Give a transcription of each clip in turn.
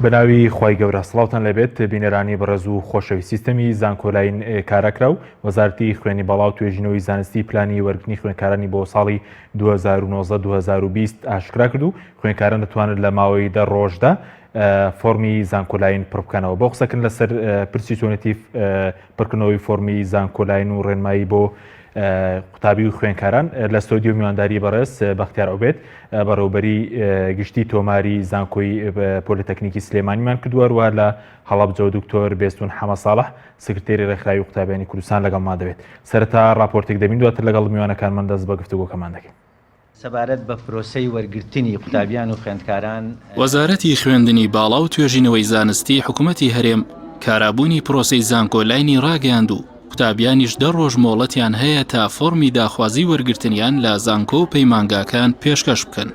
بەناوی خوای گەورە سڵاوتان لێبێت بینەرانی بەڕێز و خۆشەویست سیستەمی زانکۆلاین کاراکرا و وەزارەتی خوێنی باڵا و توێژینەوەی زانستی پلانی وەرگرتنی خوێندکارانی بۆ ساڵی 2019-2020 ئاشکرا کرد و خوێندکاران دەتوانن لە ماوەی دە ڕۆژدا فۆرمی زانکۆلاین پڕ بکەنەوە بۆ قسەکردن لەسەر پرسی چۆنێتی پڕکردنەوەی فۆرمی زانکۆلاین و ڕێنمایی بۆ قوتابی و خوێنکاران لە ستۆدیۆ میوانداری بەڕێز بەختیار عوبێد بەڕێوبەری گشتی تۆماری زانکۆی پۆلیتەکنیکی سلێمانیمان کردووە وە لە هەڵەبجە و دکتۆر بێستون حەمە ساڵح سکرتێری ڕێکخراوی قوتابیانی کوردستان لەگەڵمان دەبێت سەرەتا ڕاپۆرتێک دەبین دواتر لەگەڵ میوانەکانمان دەست بە گفتوگۆکەمان دەکەین. سەبارەت بە پرۆسەی وەرگرتنی قوتابیان و خوێندکاران. وەزارەتی خوێندنی باڵا و توێژینەوەی زانستی حکومەتی هەرێم کارابوونی پرۆسەی زانکۆلاینی ڕاگەیاند و قوتابیانیش دە ڕۆژ مۆڵەتیان هەیە تا فۆڕمی داخوازی وەرگرتنیان لە زانکۆ و پەیمانگاکان پێشکەش بکەن.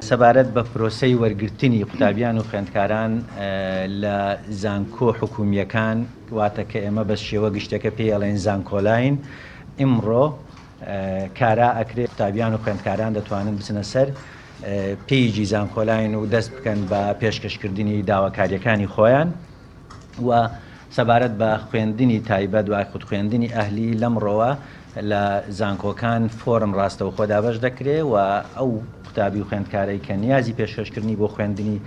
سەبارەت بە پرۆسەی وەرگرتنی قوتابیان و خوێندکاران لە زانکۆ حکومییەکان واتە کە ئێمە بە شێوە گشتیەکە پێی ئەڵێین زانکۆلاین ئیمڕۆ کارا ئەکرێ قوتابیان و خوێندکاران دەتوانن بچنە سەر پەیجی زانکۆلاین و دەست بکەن بە پێشکەشکردنی داواکاریەکانی خۆیان و سەبارەت بە خوێندنی تایبەت یاخود خوێندنی ئەهلی لەمڕۆوە لە زانکۆکان فۆرم ڕاستەوخۆ دابەش دەکرێ و ئەو قوتابی و خوێندکارەی کە نیازی پێشکەشکردنی بۆ خوێندنی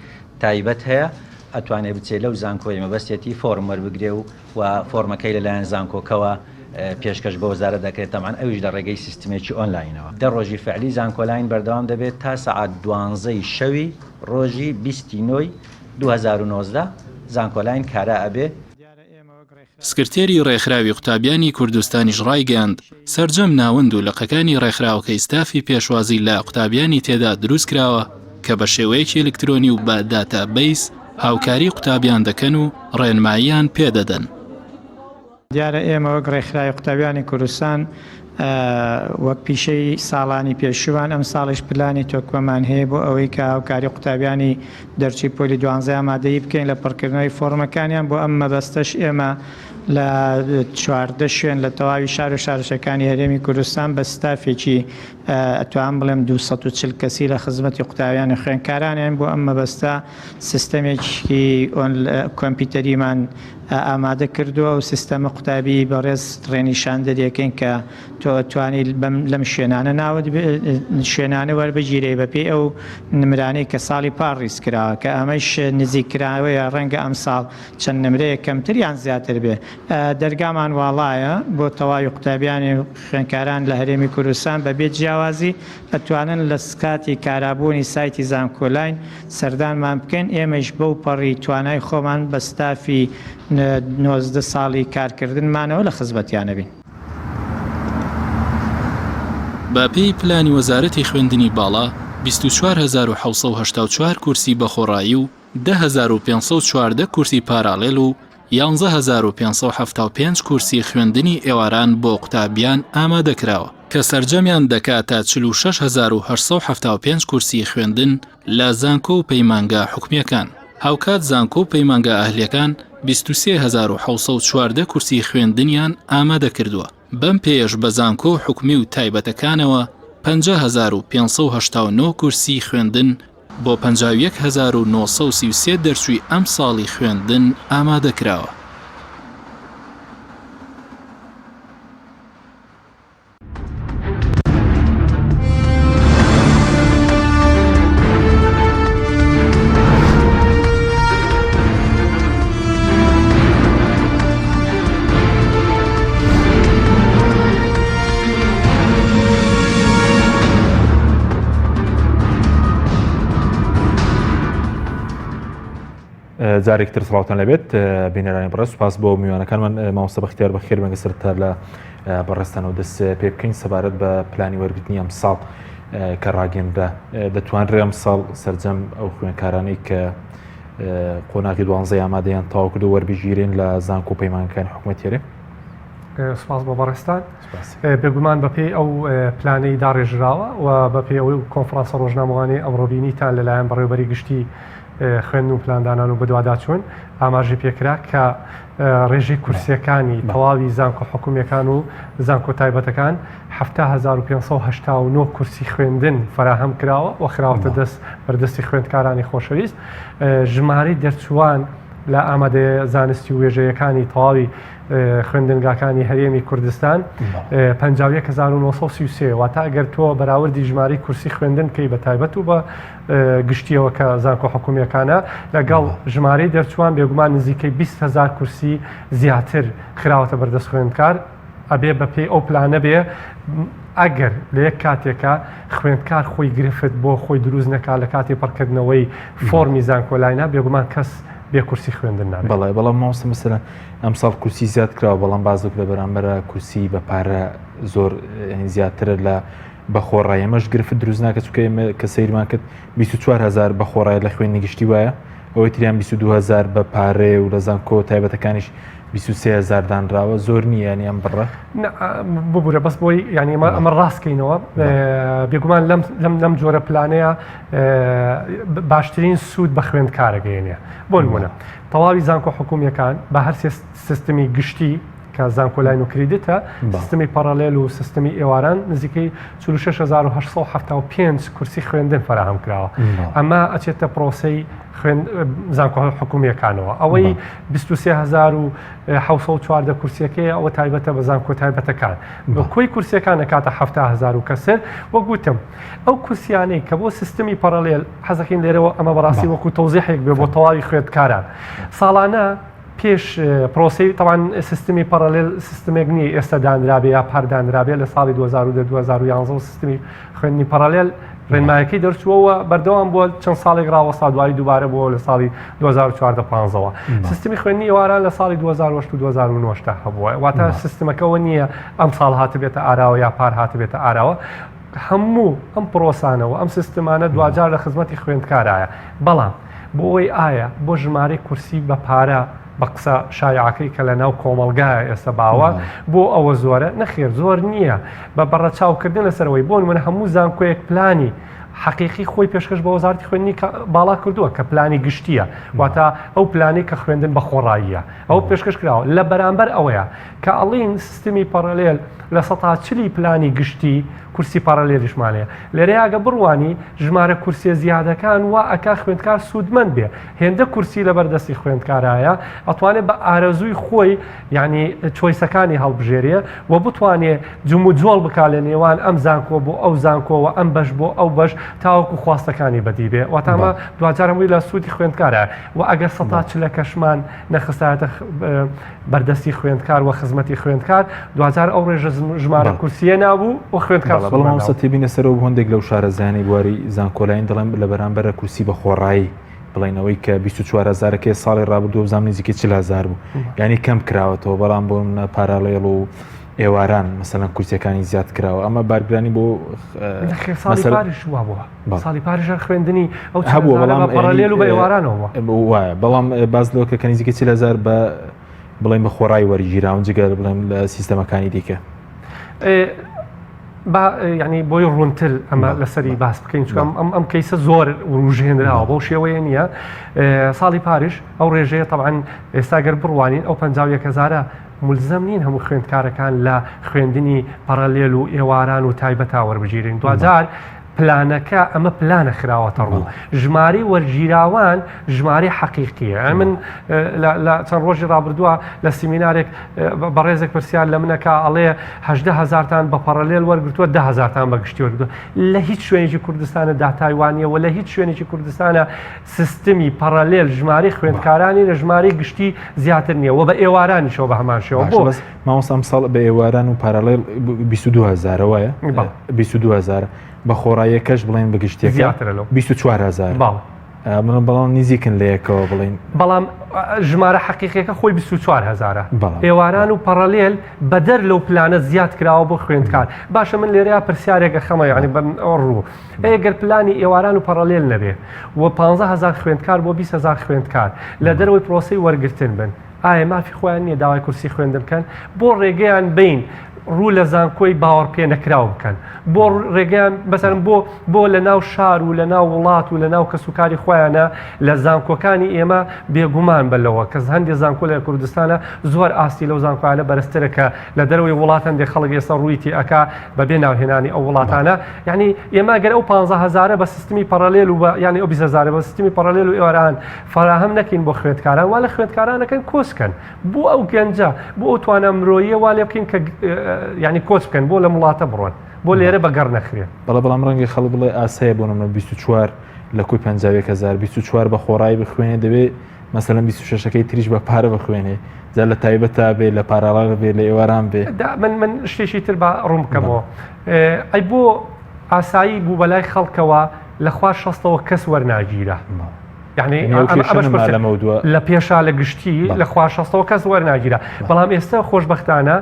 تایبەت هەیە ئەتوانێ بچێ لەو زانکۆی مەبەستێتی فۆرم وەربگرێ و و فۆرمەکەی لەلایەن زانکۆکەوە پێشکەش بە وەزارەت دەکرێت، تەبعەن ئەویش لە ڕێگەی سیستمێکی ئۆنلاینەوە. دە ڕۆژی فعلی زانکۆلاین بەردەوام دەبێت تا سەعات دوانزەی شەوی ڕۆژی 20 ی نۆی 2019 زانکۆلاین کارا ئەبێ. سکرتێری ڕێکخراوی قوتابیانی کوردستانیش ڕایگەیاند، سەرجەم ناوەند و لقەکانی ڕێکخراوەکەی ستافی پێشوازی لە قوتابیانی تێدا دروستکراوە کە بە شێوەیەکی ئەلکترۆنی و بە داتا بەیس هاوکاری قوتابیان دەکەن و ڕێنماییان پێدەدەن. دیارە ئێمە وەک ڕێکخراوی قوتابیانی کوردستان وەک پیشەی ساڵانی پێشووان ئەمساڵیش پلانی تۆکمەمان هەیە بۆ ئەوەی کە هاوکاری قوتابیانی دەرچووی پۆلی دوانزەی ئامادەیی بکەین لە پڕکردنەوەی فۆڕمەکانیان بۆ ئەم مەبەستەش ئێمە لە 14 شوێن لە تەواوی شار و شارۆچکەکانی هەرێمی کوردستان بە ستافێکی ئەتوانم بڵێم 240 کەسی لە خزمەتی قوتابیان و خوێندکارانیان بۆ ئەم مەبەستە سیستەمێکی کۆمپیوتەریمان ئامادە کردووە و سیستەمە قوتابی بەڕێز ڕێنیشاندەریەکەین کە تۆ ئەتوانی بەم لەم شوێنانە ناوت شوێنانە وەربگیرێ بەپێی ئەو نمرانەی کە ساڵی پار ڕیز کراوە کە ئەمەش نزیک کراوەیە ڕەنگە ئەمساڵ چەند نمرەیەک کەمتر یان زیاتر بێ دەرگامان واڵایە بۆ تەواوی قوتابیانی خوێندکاران لە هەرێمی کوردستان بەبێ جیاوازی ئەتوانن لە کاتی کارابوونی سایتی زانکۆلاین سەردانمان بکەن، ئێمەیش بەو پەڕی توانای خۆمان بە ستافی 19 ساڵی کارکردنمانەوە لە خزمەتیان ئەبین. بە پێی پلانی وەزارەتی خوێندنی باڵا، 24784 کورسی بەخۆڕایی و 10514 کورسی پاراڵێل و 11575 کورسی خوێندنی ئێواران بۆ قوتابیان ئامادەکراوە، کە سەرجەمیان دەکاتە 46875 کورسی خوێندن لە زانکۆ و پەیمانگا حکومییەکان. هاوکات زانکۆ و پەیمانگا ئەهلییەکان 23714 کورسی خوێندنیان ئامادەکردووە، بەم پێیەش بە زانکۆ حکومی و تایبەتەکانەوە 50589 کورسی خوێندن بۆ 51933 دەرچووی ئەمساڵی خوێندن ئامادەکراوە. جارێک تر سڵاوتان لەبێت بینەرانی بەڕێز سوپاس بۆ میوانەکانمان مامۆستا بەختیار بەخێر بێن سەرتا لە بەڕێزتانەوە دەست پێ بکەین سەبارەت بە پلانی وەرگرتنی ئەم ساڵ کە ڕاگەندرا دەتوانرێ ئەم ساڵ سەرجەم ئەو خوێنکارانەی کە قۆناغی دوانزەی ئامادەیان تەواو کردو وەربگیرێن لە زانکۆ پەیمانگەکانی حکوومەت هەرێم سپاس بۆ بەڕێزتان بێگومان بەپێی ئەو پلانەی داڕێژراوە و بەپێی ئەوەی کۆنفرانسە ڕۆژنامەوانی ئەمڕۆ بینیتان لەلایەن بەڕێوبەری گشتی خوێندن و پلاندانان و بەدواداچوون ئاماژەی پێکرا کە. ڕێژەی کورسیەکانی تەواوی زانکۆ حکومیەکان و زانکۆ تایبەتەکان 1970 کورسی خوێندن فراهەم کراوە و خراوەتە دەست بەردەستی خوێندکارانی خۆشەویست. ژمارەی دەرچووان لە ئامادەیە زانستی و وێژەیەکانی تەواوی خوێندنگاکانی هەرێمی کوردستان 51933 واتە ئەگەر تۆ بەراوردی ژمارەی کورسی خوێندن بکەی بە تایبەت و بە گشتیەوە کە زانکۆ حکومیەکانە لەگەڵ ژمارەی دەرچوان بێگومان نزیکەی 20 هزار کورسی زیاتر خراوەتە بەردەست خوێندکار ئەبێ بە پێی ئەو پلانە بێ ئەگەر لە یەک کاتێکا خوێندکار خۆی گرفت بۆ خۆی دروست نەکا لە کاتی پڕکردنەوەی فۆرمی زانکۆلاینا بێگومان کەس بێ کورسی خوێندن نابێت. بەڵێ بەڵام مامۆستا مەسەلەن ئەمساڵ کورسی زیاد کراوە بەڵام بازێک لە بەرامبەرە کورسی بە پارە زۆر زیاترە لە بە خۆڕایی ئەمەش گرفت دروست ناکە چونکە ئێمە کە سەیرمان کرد 24 هزار بە خۆڕای لە خوێندنی گشتی وایە ئەوەی تریان 22 هزار بە پارەیە و لە زانکۆ تایبەتەکانیش 23 هزار دانراوە زۆر نییە ینی ئەم بڕە ببورە بەس بۆی یعنی ئەمە ئەمە ڕاستکەینەوە بێگومان لەم لەم لەم جۆرە پلانەیە باشترین سوود بە خوێندکارەگەیەنێ بۆ نمونە تەواوی زانکۆ حکومیەکان بە هەر سیستمی گشتی کە زانکۆلاین و credit ە سیستمی parallel و سیستمی ئێواران نزیکەی 46875 کورسی خوێندن فراهەم کراوە ئەمە ئەچێتە پرۆسەی زانکۆ حکومیەکانەوە ئەوەی 23714 کورسیەکەی ئەوە تایبەتە بە زانکۆ تایبەتەکان بە کۆی کورسیەکان ئەکاتە 7هزار و کەسر وەک وتم ئەو کورسیانەی کە بۆ سیستمی parallel حەزەکەین لێرەوە ئەمە بەڕاستی وەکو تەوزیحێک بێ بۆ تەواوی خوێندکاران ساڵانە پێش پرۆسەی تەوان سیستمی parallel سیستمێک نییە ئێستا دانرابێ یا پار دانرابێ لە ساڵی 2010 2011 سیستمی خوێندنی parallel ڕێنمایەکەی دەرچووەوە بەردەوام بووە چەند ساڵێک ڕاوەستا دوایی دووبارە بووە لە ساڵی 2014 15ەوە سیستمی خوێندنی ئێواران لە ساڵی 2008 و 2009 تا هەبووە واتە سیستمەکەەوە نییە ئەم ساڵ هاتبێتە ئاراوە یا پار هاتبێتە ئاراوە هەموو ئەم پرۆسانەوە ئەم سیستمانە دواجار لە خزمەتی خوێندکارایە بەڵام بۆ ئەوەی ئایا بۆ ژمارەی کورسی بە پارە بە قسە شایعەکەی کە لە ناو کۆمەڵگایە ئێستا باوە بۆ ئەوە زۆرە نەخێر زۆر نییە بە بەڕەچاوکردن لەسەرەوەی بۆ نمونە هەموو زانکۆیەک پلانی حەقیقی خۆی پێشکەش بە وەزارەتی خوێندنی باڵا کردووە کە پلانی گشتیە واتە ئەو پلانی کە خوێندن بە خۆڕاییە ئەو پێشکەش کراوە لە بەرامبەر ئەوەیە کە ئەڵین سیستمی parallel لە سەتا چلی پلانی گشتی کورسی parallel یشمان هەیە. لێرەیا گە بڕوانی ژمارە کورسیە زیادەکان وا ئەکا خوێندکار سوودمەند بێ. هێندە کورسی لەبەر دەستی خوێندکارایە ئەتوانێ بە ئارەزووی خۆی یانی choice ەکانی هەڵبژێرێ و بتوانێ جموجۆڵ بکا لە نێوان ئەم زانکۆ بۆ ئەو زانکۆ و ئەم بەش بۆ ئەو بەش تاوەکو خواستەکانی بەدی بێ. واتە ئەمە دواجار هەمووی لە سوودی خوێندکارایە و ئەگەر سەتا چلەکەشمان نەخستایەتە بەردەستی خوێندکار و خزمەتی خوێندکار دواجار ئەو ڕێژە ژمارە کورسیە نابوو و خوێندکار بەڵام مامۆستا تێبینە سەرەوە هەندێک لەو شارەزایانەی بواری زانکۆلاین دەڵێن لە بەرامبەرە کورسی بە خۆڕایی بڵێنەوەی کە 24 هزارەکەی ساڵی ڕابردوو بزانام نزیکەی 40 هزار بوو یعنی کەم کراوەتەوە بەڵام بۆ منە parallel و ئێواران مەسەلەن کورسیەکانی زیاد کراوە ئەمە بارگرانی بۆ ساڵی پاریش وا بووە ساڵی پاریش هەر خوێندنی ئەو هەبوو بەڵام parallel و بە ئێوارانەوە وایە بەڵام باز لەوە کە نزیکەی 40 هزار بە بڵێن بە خۆڕای وەرگیراون جگە بڵێم لە سیستەمەکانی دیکە. با ینی بۆی ڕوونتر ئەمە لەسەری باس بکەین چکم ئەم ئەم کەیسە زۆر وروژێنراوە بەو شێوەیە نییە ساڵی پاریش ئەو ڕێژەیە طبعاً ئێستا گەر بڕوانین ئەو 51 هزارە مولزەم نین هەموو خوێندکارەکان لە خوێندنی parallel و ئێواران و تایبەتا وەربگیرین دواجار پلانەکە ئەمە پلانە خراوەتە ڕوو ژمارەی وەرگیراوان ژمارەی حەقیقیە من لە چەند ڕۆژی ڕابردووە لە سیمینارێک بەڕێزێک پرسیار لە منەکە ئەڵێ هەدە هزارتان بە parallel وەرگتووە ده هزارتان بە گشتی وەرگتووە لە هیچ شوێنێکی کوردستانە داتای وانە و لە هیچ شوێنێکی کوردستانە سیستمی parallel ژمارەی خوێندکارانی لە ژمارەی گشتی زیاتر نییە و بە ئێوارانیشەوە بە هەمان شێوە بۆ بەس مامۆستا ئەمساڵ بە ئێواران و parallel 22 هزارە وایە 22 هزار بە خۆڕاییەکەش بڵێن بە گشتیەکە زیاترە لەو 24 هزار بەڵێ من بەڵام نزیکن لە یەکەوە بڵین بەڵام ژمارە حەقیقیەکە خۆی 24 هزارە ئێواران و parallel بەدەر لەو پلانە زیاد کراوە بۆ خوێندکار باشە من لێرەیە پرسیارێکە خەمە یعنی بەم ڕوو ئەی گەر پلانی ئێواران و parallel نەبێ و پانزە هەزار خوێندکار بۆ 20 هەزار خوێندکار لە دەرەوەی پرۆسەی وەرگرتن بن ئایا مافی خۆیان نییە داوای کورسی خوێندن بکەن بۆ ڕێگەیان بین؟ ڕوو لە زانکۆی باوەڕ پێ نەکراو بکەن بۆ ڕێگەیان بەسەرم بۆ بۆ لە ناو شار و لە ناو وڵات و لە ناو کەسوکاری خۆیانە لە زانکۆکانی ئێمە بێگومان بە لەوە کەس هەندێک زانکۆ لە کوردستانە زۆر ئاستی لەو زانکۆیانە بەرزترە کە لە دەرەوەی وڵات هەندێک خەڵک ئێستا ڕووی تێ ئەکا بە بێ ناوهێنانی ئەو وڵاتانە یعنی ئێمە گەر ئەو 15 هەزارە بە سیستمی پەڕەلێل و بە یعنی ئەو 20 هەزارە بە سیستمی پەڕەلێل و ئێواران فەراهەم نەکەین بۆ خوێندکاران وا لە خوێندکارانەکەن کۆچکەن بۆ ئەو گەنجە بۆ ئەو توانا مرۆییە وا لێ بکەین کە یعنی کۆچ بکەن بۆ لەم وڵاتە بڕۆن بۆ لێرە بەگەڕ نەخرێن. بەڵێ بەڵام ڕەنگە خەڵک بڵێ ئاسایە بۆ نمونە 24 لە کۆی 51 هەزار 24 بە خۆڕایی بخوێنێ دەبێ مەسەلەن 26ەکەی تریش بە پارە بخوێنێ جا لە تایبەتا بێ لە پاراڵا بێ لە ئێواران بێ دا من من شتێکی تر با ڕوون بکەمەوە ئەی بۆ ئاسایی بوو بەلای خەڵکەوە لە خوار شەستەوە کەس وەرناگیرا یعنی لە پێشا لە گشتی لە خوار شەستەوە کەس وەرناگیرا بەڵام ئێستا خۆشببختانە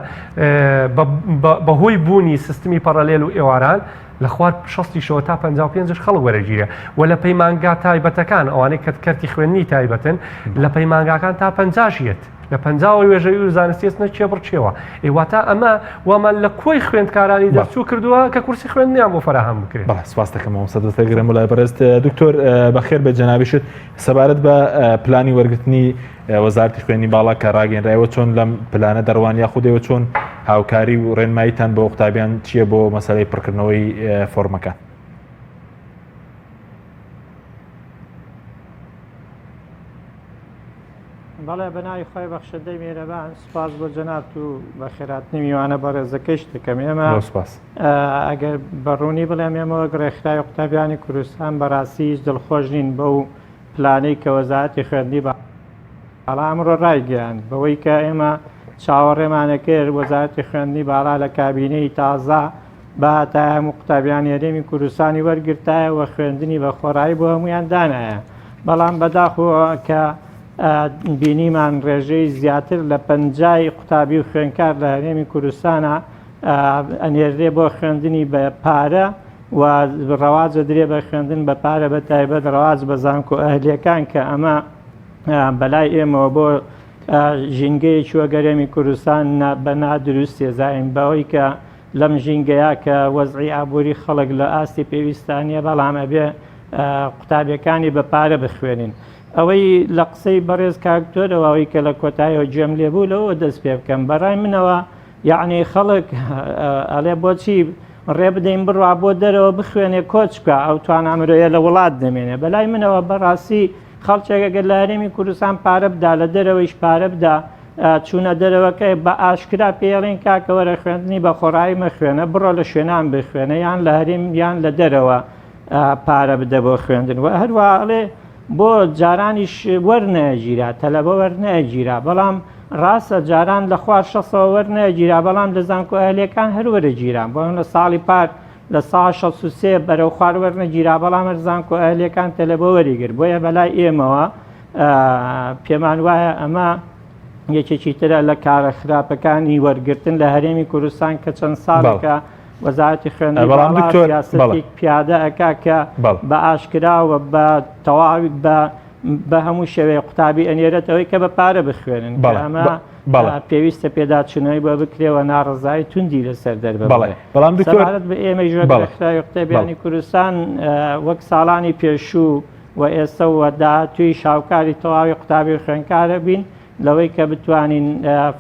بەهۆی بوونی سیستمی پەڕەلێل و ئێواران لە خوار شەستیشەوە تا 55 خەڵک وەرەگیرە و لە پەیمانگا تایبەتەکان ئەوانەی کە کەرتی خوێندنی تایبەتن لە پەیمانگاکان تا پەنجاش یەت لە پەنجاوە وێژەوی و زانستی ئێستا کێبڕکێوە ئێ واتا ئەمە وامان لە کۆی خوێندکارانی دەرچوو کردووە کە کورسی خوێندنیان بۆ فەراهەم بکرێت. بەڵێ سپاس دەکەم مامۆستا دەستە گرم وڵای بەڕێز دکتۆر بەخێر بێت جەنابیشت سەبارەت بە پلانی وەرگرتنی وەزارەتی خوێندنی باڵا کە ڕاگەنرایەوە چۆن لەم پلانە دەڕوان یاخود ئێوە چۆن هاوکاری و ڕێنماییتان بۆ قوتابیان چییە بۆ مەسەلەی پڕکردنەوەی فۆرمەکان؟ بەڵێ بەناوی خوای بەخشندەی میهرەبان سوپاس بۆ جەنابت و بەخێرهاتنی میوانە بەڕێزەکەیش دەکەم ئێمە سوپاس ئەگەر بە ڕوونی بڵێم ئێمە وەک ڕێکخراوی قوتابیانی کوردستان بەڕاستی هیچ دڵخۆش نین بەو پلانەی کە وەزارەتی خوێندنی باڵا ئەمڕۆ ڕایگەیاند بەوەی کە ئێمە چاوەڕێمانە کرد وەزارەتی خوێندنی باڵا لە کابینەی تازە بهاتایە هەموو قوتابیانی هەرێمی کوردستانی وەرگرتایە و خوێندنی بە خۆڕایی بۆ هەمویان دانایە بەڵام بەداخەوە کە بینیمان ڕێژەی زیاتر لە پەنجای قوتابی و خوێنکار لە هەرێمی کوردستانە ئەنێردرێ بۆ خوێندنی بە پارە و ڕەواجە درێ بە خوێندن بە پارە بە تایبەت ڕەواج بە زانکۆ ئەهلیەکان کە ئەمە بەلای ئێمەوە بۆ ژینگەیەکی وەک هەرێمی کوردستان بە نادروست تێزاین بەوەی کە لەم ژینگەیە کە وەزعی ئابووری خەڵک لە ئاستی پێویستا نییە بەڵام ئەبێ قوتابیەکانی بە پارە بخوێنین ئەوەی لە قسەی بەڕێز کاکتۆرەوە ئەوەی کە لە کۆتایەوە گوێم لێ بوو لەوە دەست پێ بکەم بەڕای منەوە یعنی خەڵک ئەڵێ بۆچی ڕێ بدەین بڕوا بۆ دەرەوە بخوێنێ کۆچ بکە ئەو توانا مرۆیە لە وڵات دەمێنێ بەلای منەوە بەڕاستی خەڵکێک ئەگەر لە هەرێمی کوردستان پارە بدا لە دەرەوەیش پارە بدا چوونە دەرەوەکە بە ئاشکرا پێڵێن کاکە وەرە خوێندنی بە خۆڕایی مەخوێنە بڕۆ لە شوێنان بخوێنە یان لە هەرێم یان لە دەرەوە پارە بدە بۆ خوێندن و هەروە ئەڵێ بۆ جارانیش وەرنەگیرا تەلەبە وەرنەگیرا بەڵام ڕاستە جاران لە خوار شەسەوە وەرنەگیرا بەڵام لە زانکۆ ئەهلیەکان هەر وەرەگیران بۆ لە ساڵی پار لە سا 63 بەرەو خوار وەرنەگیرا بەڵام هەر زانکۆ ئەهلیەکان تەلەبە وەریگر بۆیە بەلای ئێمەوە پێمان وایە ئەمە یەکێکی ترە لە کارە خراپەکانی وەرگرتن لە هەرێمی کوردستان کە چەند ساڵێکە وەزارەتی خوێندنی بەڵام باڵا دکتۆر، سیاسەتێک پیادە ئەکا کە بەڵێ. بە ئاشکرا و بە تەواوی بە بە هەموو شێوەیە قوتابی ئەنێرێتەوەی کە بە پارە بخوێنن کە بەڵێ، ئەمە بە- بەڵێ. پێویستە پێداچوونەوەی بۆ بکرێ و ناڕەزایی توندی لەسەر دەرببڕێ. بەڵێ بەڵام دکتۆر سەبارەت بە ئێمەیش وەک بەڵێ. ڕێکخراوی قوتابیانی بەڵێ. کوردستان وەک ساڵانی پێشوو و ئێستە و داهاتوویش هاوکاری تەواوی قوتابی و خوێندکارە بین لەوەی کە بتوانین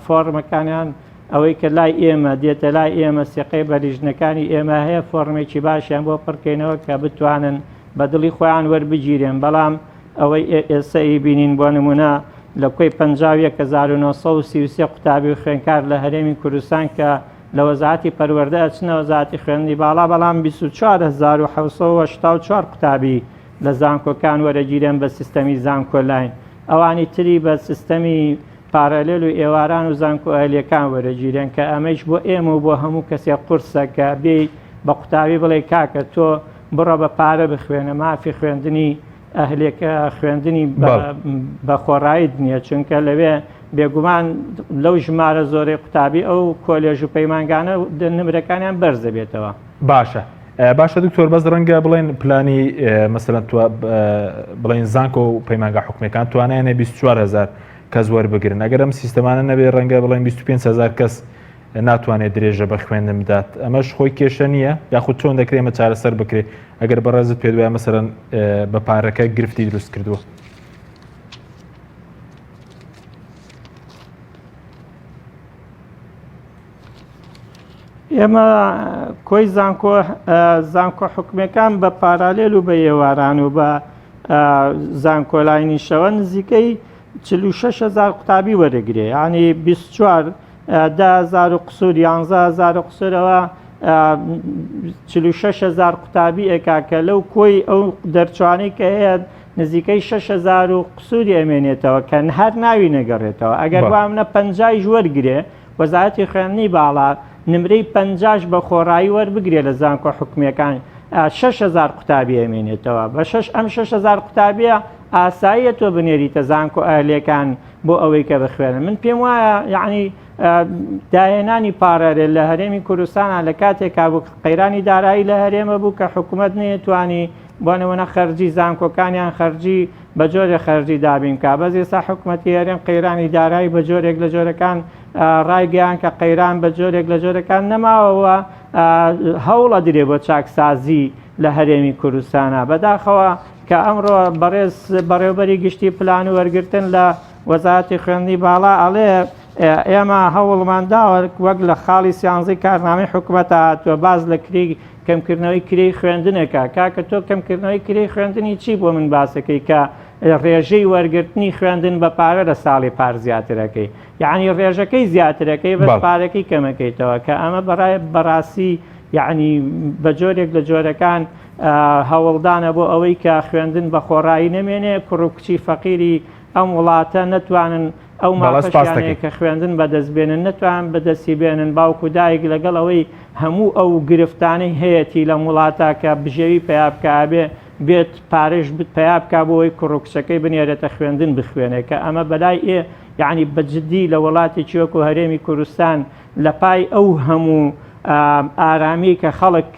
فۆڕمەکانیان ئەوەی کە لای ئێمە دێتە لای ئێمە سیقەی بە لیژنەکانی ئێمە هەیە فۆڕمێکی باشیان بۆ پڕکەینەوە کە بتوانن بە دڵی خۆیان وەربگیرێن بەڵام ئەوەی ئێستا ئەیبینین بۆ نمونە لە کۆی 51933 قوتابی و خوێنکار لە هەرێمی کوردستان کە لە وەزارەتی پەروەردە ئەچنە وەزارەتی خوێندنی باڵا بەڵام 24784 قوتابی لە زانکۆکان وەرەگیرێن بە سیستەمی زانکۆلاین ئەوانی تری بە سیستەمی پارالێل و ئێواران و زانکۆ ئەهلیەکان وەرەگیرێن کە ئەمەیش بۆ ئێمە و بۆ هەموو کەسێک قورسە کە بێی بە قوتابی بڵێی کاکە تۆ بڕۆ بە پارە بخوێنە مافی خوێندنی ئەهلێکە خوێندنی بە خۆڕاییت نییە چونکە لەوێ بێگومان لەو ژمارە زۆرەی قوتابی ئەو کۆلێژ و پەیمانگانە نمرەکانیان بەرز دەبێتەوە. باشە باشە دکتۆر بەس ڕەنگە بڵێن پلانی مەسەلەن بڵێن زانکۆ و پەیمانگا حکومیەکان توانایان هەیە 24 هزار کەس وەربگرن ئەگەر ئەم سیستەمانە نەبێ ڕەنگە بڵێن 25 هزار کەس. ناتوانێت درێژە بە خوێندن بدات ئەمەش خۆی کێشە نییە یاخود چۆن دەکرێت ئەمە چارەسەر بکرێت ئەگەر بەڕێزت پێت وایە مەسەرەن بە پارەکە گرفتی دروست کردووە؟ ئێمە کۆی زانکۆ زانکۆ حکومەکان بە پارالێل و بە ئێواران و بە زانکۆلاینیشەوە نزیکەی 46هزار قوتابی وەرەگرێ ینی 24 دههزار و قسوور یانزەهزار و قسوورەوە 46هزار قوتابی ئەکا کە لەو کۆی ئەو دەرچوانەی کە هەیە نزیکەی 6هزار و قسووری ئەمێنێتەوە کە هەر ناوی نەگەڕێتەوە ئەگەر وامنە پەنجایش وەرگێ وەزارەتی خوێندنی باڵا نمرەی پەنجاش بە خۆڕایی وەربگرێ لە زانکۆ حکومیەکان 6هزار قوتابی ئەمێنێتەوە بە شەش ئەم 6هزار قوتابیە ئاساییە تۆ بنێریتە زانکۆ ئەهلێکان بۆ ئەوەی کە بخوێنن من پێم وایە یعنی داهێنانی پارەرێل لە هەرێمی کوردستانە لە کاتێکا بوو قەیرانی دارایی لە هەرێمە بوو کە حکوومەت نەیەتوانی بۆ نمونە خەرجی زانکۆکانیان خەرجی بە جۆرێک خەرجی دابین کا بەس ئێستا حکوومەتی هەرێم قەیرانی دارایی بە جۆرێک لە جۆرەکان ڕایگەیان کە قەیران بە جۆرێک لە جۆرەکان نەماوەوە هەوڵە درێ بۆ چاکسازی لە هەرێمی کوردستانە بەداخەوە کە ئەمڕۆ بەڕێز بەڕێوبەری گشتی پلان و وەرگرتن لە وەزارەتی خوێندنی باڵا ئەڵێ ئێمە هەوڵمان داوە وەک لە خاڵی سیانزەی کارنامەی حکوومەت هاتووە باز لە کری کەمکردنەوەی کرێی خوێندنەکە کاکە تۆ کەمکردنەوەی کرێی خوێندنی چی بۆ من باسەکەی کە ڕێژەی وەرگرتنی خوێندن بە پارە لە ساڵی پار زیاترەکەی یعنی ڕێژەکەی زیاترەکەی بەس پارەکەی کەمەکەیتەوە کە ئەمە بەڕای بەڕاستی یعنی بە جۆرێک لە جۆرەکان هەوڵدانە بۆ ئەوەی کە خوێندن بە خۆڕایی نەمێنێ، کوڕ و کچی فەقیری ئەم وڵاتە نەتوانن ئەو بەڵێ سوپاست مافەشیان هەیە دەکەین. کە خوێندن بەدەست بێنن، نەتوانن بەدەستی بێنن، باوک و دایک لەگەڵ ئەوەی هەموو ئەو گرفتانەی هەیەتی لەم وڵاتە کە بژێوی پەیا بکا ئەبێ بێت پارەش پەیا بکا بۆ ئەوەی کوڕ و کچەکەی بنێرێتە خوێندن بخوێنێ کە ئەمە بەلای ئێ یەعنی بە جدی لە وڵاتێکی وەکو هەرێمی کوردستان لە پای ئەو هەموو ئارامیەی کە خەڵک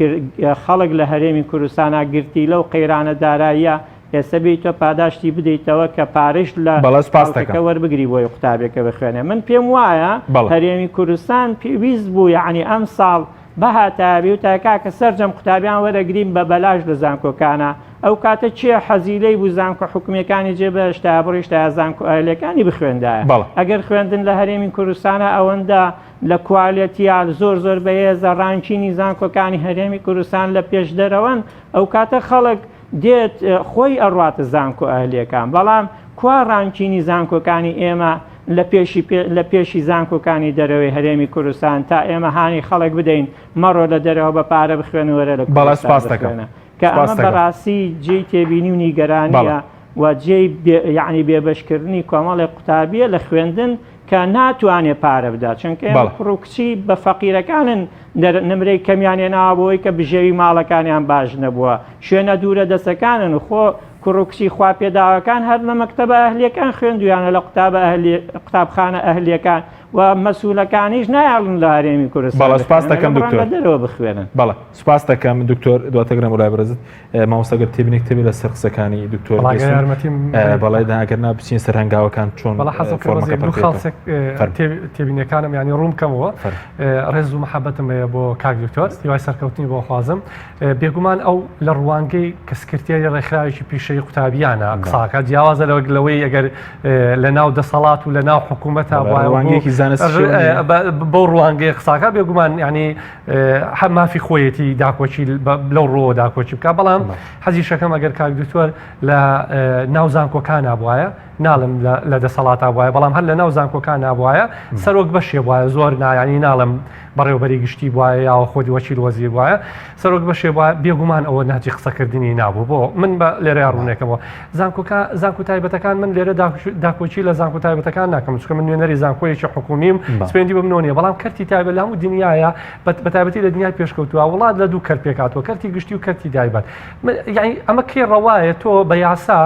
خەڵک لە هەرێمی کوردستانا گرتی لەو قەیرانە داراییە ئێستا بێی تۆ پاداشتی بدەیتەوە کە پارەیش لە بەڵێ سوپاست خەڵکەکە دەکەم. وەربگری بۆی قوتابێکە بخوێنێ من پێم وایە بەڵێ. هەرێمی کوردستان پێویست بوو یەعنی ئەمساڵ بهاتایە بیوتایە کاکە سەرجەم قوتابیان وەرەگرین بە بەلاش لە زانکۆکانا ئەو کاتە کێ حەزی لێی بوو زانکۆ حکومیەکانی جێ بهێشتایە بڕیشتایە زانکۆ ئەهلیەکانی بخوێندایە بەڵێ. ئەگەر خوێندن لە هەرێمی کوردستانا ئەوەندە لە کوالێتیا زۆر زۆر بەهێزە ranking ی زانکۆکانی هەرێمی کوردستان لە پێش دەرەوەن ئەو کاتە خەڵک دێت خۆی ئەڕواتە زانکۆ ئەهلیەکان بەڵام کوا ranking ی زانکۆکانی ئێمە لە پێشی لە پێشی زانکۆکانی دەرەوەی هەرێمی کوردستان تا ئێمە هانی خەڵک بدەین مەڕۆ لە دەرەوە بە پارە بخوێن وەرە لە بەڵێ کوردستان سوپاست دەکەم. بخوێنە کە سوپاست ئەمە دەکەم. بەڕاستی جێی تێبینی و بەڵێ. نیگەرانیە و جێی بێ یەعنی بێبەشکردنی کۆمەڵێک قوتابیە لە خوێندن کە ناتوانێ پارە بدا چونکە ئێمە بەڵێ. کوڕ و کچی بە فەقیرەکانن دەر نمرەی کەمیان هێناوە بۆ ئەوەی کە بژێوی ماڵەکانیان باش نەبووە شوێنە دوورە دەسەکانن خۆ کوڕ و کچی خوا پێداوەکان هەر لە مەکتەبە ئەهلیەکان خوێندویانە لە قوتابە ئەهلی قوتابخانە ئەهلیەکان و مەسولەکانیش نایەڵن لە هەرێمی کوردستان بەڵێ سوپاست بخوێنن دەکەم ئەگەر بڕۆن دکتۆر. لە دەرەوە بخوێنن. بەڵێ سوپاست دەکەم دکتۆر دواتر گەرم بۆ لای بەڕێزت مامۆستا گەر تێبینێک تەبێ لەسەر قسەکانی دکتۆر بەڵا گەر بێسون یارمەتیم بدەیت. بەڵێ دا ئەگەر نا بچینە سەر هەنگاوەکان چۆن بەڵا حەزم کرد فۆرمەکە بەس یەک پڕ دوو بکرێتەوە. خاڵسێک فەرموو. تێبینیەکانم یانی ڕوون بکەمەوە فەرموو. ڕێز و مەحەبەتم هەیە بۆ کاک دکتۆر هیوای سەرکەوتنی بۆ خوازم بێگومان ئەو لە ڕوانگەی کە سکرتێری ڕێکخراوێکی پیشەیی قوتابیانە قساکە جیاوازە لەوەک لەوەی ئەگەر لە ناو دەسەڵات و لە ناو حکوومەتە ڕوانگەیەکی زانستی بەو ڕوانگەیە قساکە بێگومان یعنی هەر مافی خۆیەتی داکۆکی لەو ڕۆوە داکۆکی بکە بەڵام حەزیشەکەم ئەگەر کاک دکتۆر لە ناو زانکۆکان بوایە ناڵم لە دەسەڵاتا بوایە بەڵام هەر لە ناو زانکۆکان نابوایە سەرۆک بەشێ بوایە زۆر نایانی ناڵم بەڕێوبەری گشتی بوایە یاوە خۆدی وەکیل وەزیر بوایە سەرۆک بەشێ بوایە بێگومان ئەوە ناجی قسەکردنی نابوو بۆ من بە لێرەیا ڕوونێکەوە زانکۆکە زانکۆ تایبەتەکان من لێرە داکۆکی لە زانکۆ تایبەتەکان ناکەم چونکە من نوێنەری زانکۆیەکی حکومیم سپێندی بە منەوە نییە بەڵام کەرتی تایبەت لە هەموو دنیاە بە تایبەتی لە دنیای پێشکەوتووە وڵات لە دوو کەرت پێکهاتووە کەرتی گشتی و کەرتی تایبەت یعنی ئەمە کێ ڕەوایە تۆ بە یاسا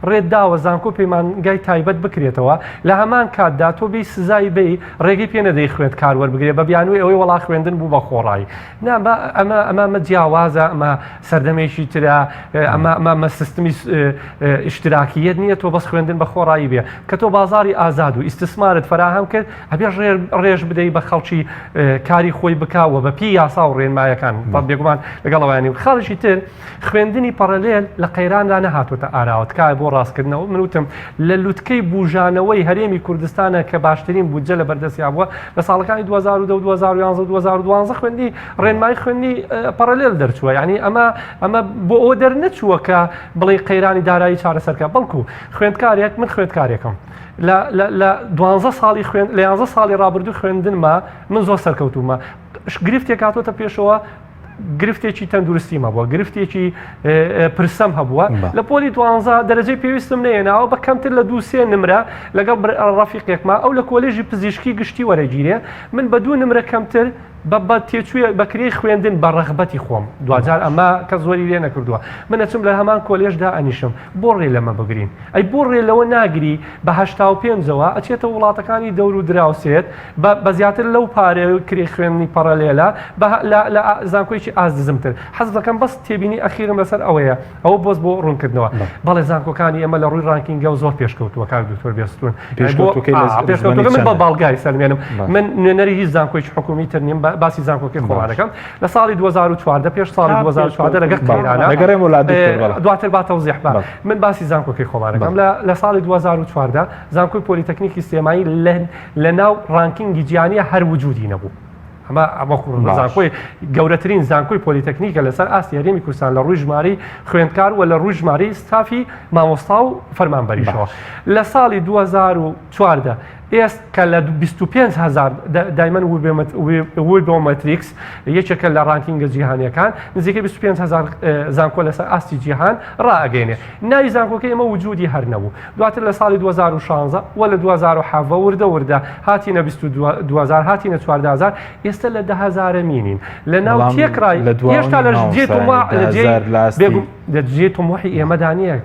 ڕێت داوە زانکۆ پەیمانگای تایبەت بکرێتەوە لە هەمان کاتدا تۆ بێی سزای بەی ڕێگەی پێ نەدەی خوێندکار وەربگرێ بە بیانووی ئەوەی. وەڵا خوێندن بوو بە خۆڕایی نا با ئەمە ئەمە ئەمە جیاوازە ئەمە سەردەمێکی ترە ئەمە ئەمە ئەمە سیستمی ئیشتراکیەت نییە تۆ بەس خوێندن بە خۆڕایی بێ کە تۆ بازاری ئازاد و ئیستثمارت فراهەم کرد ئەبێ ڕێژ بدەی بە خەڵکی کاری خۆی بکا و بە پێی یاسا و ڕێنمایەکان بێگومان لەگەڵ ئەوانی خاڵێکی تر خوێندنی پەڕەلێل لە قەیراندا نەهاتۆتە ئاراوە، تکایە بۆ ڕاستکردنەوە، من وتم لە لوتکەی بوژانەوەی هەرێمی کوردستانە کە باشترین بودجە لە بەردەستیا بووە لە ساڵەکانی 2010 و 2011 و 2012 خوێندنی ڕێنمایی خوێندنی پەڕەلێل دەرچووە یعنی ئەمە ئەمە بۆ ئەوە دەرنەچووە کە بڵێ قەیرانی دارایی چارەسەرکە بەڵکو خوێندکارێک من خوێندکارێکم لە لە دوانزە ساڵی خوێن لە یانزە ساڵی ڕابردوو خوێندنمە من زۆر سەرکەوتوومە گرفتێک هاتۆتە پێشەوە گرفتێکی تەندروستیم هەبووە گرفتێکی پرسەم هەبووە لە پۆلی دوانزە دەرەجەی پێویستم نەیەناوە بە کەمتر لە دووسێ نمرە لەگەڵ ڕەفیقێکما ئەو لە کۆلێژی پزیشکی گشتی وەرەگیرێ من بە دوو نمرە کەمتر بە تێچووی بەکرێی خوێندن بە ڕەغبەتی خۆم دواجار ئەمە کە زۆری لێ نەکردووە من ئەچم لە هەمان کۆلێژدا ئەنیشم بۆ ڕێ لەمە بگرین ئەی بۆ ڕێ لەوە ناگری بە 85ەوە ئەچێتە وڵاتەکانی دەور و دراوسێت بە زیاتر لەو پارەی کرێی خوێندنی پەڕەلێلە بە لە لە زانکۆیەکی ئاست نزمتر حەز دەکەم بەس تێبینی ئەخیرم لەسەر ئەوەیە ئەوە بۆس بۆ ڕوونکردنەوە بەڵێ زانکۆکانی ئێمە لە ڕووی ranking ەوە زۆر پێشکەوتووە کاک دکتۆر بێستون پێشکەوتووەکەی لە پێشکەوتووەکە زمانی من بە چەندە؟ باڵگای سەلمێنم باشە. من نوێنەری هیچ زانکۆیەکی حکوومی تر نیم با- باسی زانکۆکەی خۆمان باشە. دەکەم لە ساڵی 2014 پێش ساڵی تا 2014 لەگەڵ پێشکەوتن. قەیرانە دەگەڕێمەوە لا دکتۆر بەڵێ. دواتر با تەوزیح با بەڵێ. من باسی زانکۆکەی خۆمان دەکەم بەڵێ. لە لە ساڵی 2014 زانکۆی پۆلیتەکنیکی سلێمانی لە لە ناو ranking ی جیهانیە هەر وجودی نەبوو. ئەمە باش. زانکۆی گەورەترین زانکۆی پۆلیتەکنیکە لەسەر ئاستی هەرێمی کوردستان لە ڕووی ژمارەی خوێندکار و لە ڕووی ژمارەی ستافی مامۆستا و فەرمانبەریشەوە. باش. لە ساڵی 2014 ئێست کە لە 25 هەزار دایمەن Webometrics یەکێکە لە ranking ە جیهانیەکان نزیکەی 25 هەزار زانکۆ لەسەر ئاستی جیهان ڕائەگەینێ ناوی زانکۆکەی ئێمە وجودی هەر نەبوو. دواتر لە ساڵی 2016 و لە 2017 وردە وردە هاتینە 22 هەزار هاتینە 14 هەزار ئێستا لە دە هەزارەمینین لە ناو بەڵام تێکڕای لە دواوە هێشتا لە نین جێ مامۆستا، تۆما یانی لە دە جێی هەزار لە ئاستی بێگوم لە جێی تموحی ئێمەدا نییە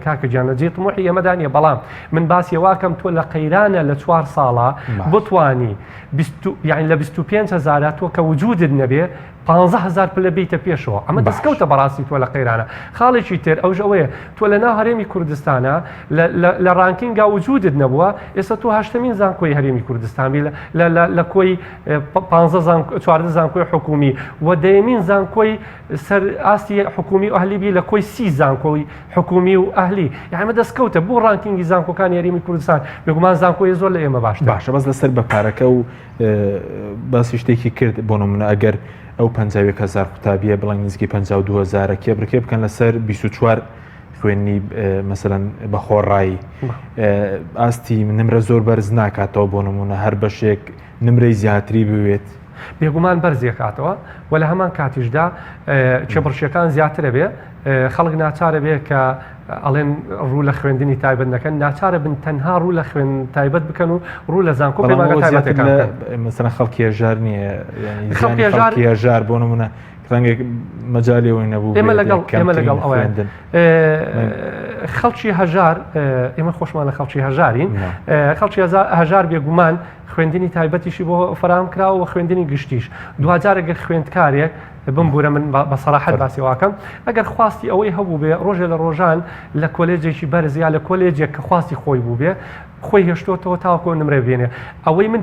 کاکە گیان لە جێی تموحی ئێمەدا نییە بەڵام من باسی واکەم تۆ لە قەیرانە لە چوار ساڵە باش. بتوانی بیست و- یعنی لە 25 هەزارە تۆ کە وجودت نەبێ 15 هەزار پلە بیتە پێشەوە ئەمە باش. دەستکەوتە بەڕاستی تۆ لە قەیرانە خاڵێکی تر ئەوش ئەوەیە تۆ لە ناو هەرێمی کوردستانە لە لە لە ranking ا وجودت نەبووە ئێستا تۆ هەشتەمین زانکۆی هەرێمی کوردستان بی لە لە لە لە کۆی پانزە زانکۆ 14 زانکۆی حکومی و دەیەمین زانکۆی سەر ئاستی حکومی و ئەهلی بی لە کۆی سی زانکۆی حکومی و ئەهلی یعنی ئەمە دەستکەوتە بۆ ranking ی زانکۆکانی هەرێمی کوردستان بێگومان زانکۆی زۆر لە ئێمە باشترە. باشە بەس لەسەر بە پارەکە و باسی شتێکی کرد بۆ نمونە ئەگەر ئەو 51 هزار قوتابیە بڵێن نزیکەی 52 هزارە کێبڕکێ بکەن لەسەر 24 خوێنی مەسەلەن بە خۆڕایی ئاستی نمرە زۆر بەرز ناکاتەوە بۆ نمونە هەر بەشێک نمرەی زیاتری بوێت بێگومان بەرزیەکاتەوە و لە هەمان کاتیشدا کێبڕکێکان زیاترە بێ خەڵک ناچارە بێ کە ئەڵێن ڕوو لە خوێندنی تایبەت نەکەن ناچارە بن تەنها ڕوو لە خوێن تایبەت بکەن و ڕوو لە زانکۆ پەیمانگە تایبەتەکان بکەن. مەسەلەن خەڵکی هەژار نییە یانی خەڵکی زیانی هەژار خەڵکی هەژار بۆ نمونە ڕەنگێک مەجالی ئەوەی نەبوو ئێمە بێت لەگەڵ ئێمە کەمترین لەگەڵ ئەوەیان خوێندن. خەڵکی هەژار ئێمە خۆشمان لە خەڵکی هەژارین نا. خەڵکی هەژار بێگومان خوێندنی تایبەتیشی بۆ فەراهەم کراوە و خوێندنی گشتیش دواجار ئەگەر خوێندکارێک بمبورە من بە سەراحەت باسی واکەم ئەگەر خواستی ئەوەی هەبوو بێ ڕۆژێ لە ڕۆژان لە کۆلێجێکی بەرز یا لە کۆلێجێک کە خواستی خۆی بوو بێ خۆی هێشتۆتەوە تاوەکو نمرە بێنێ ئەوەی من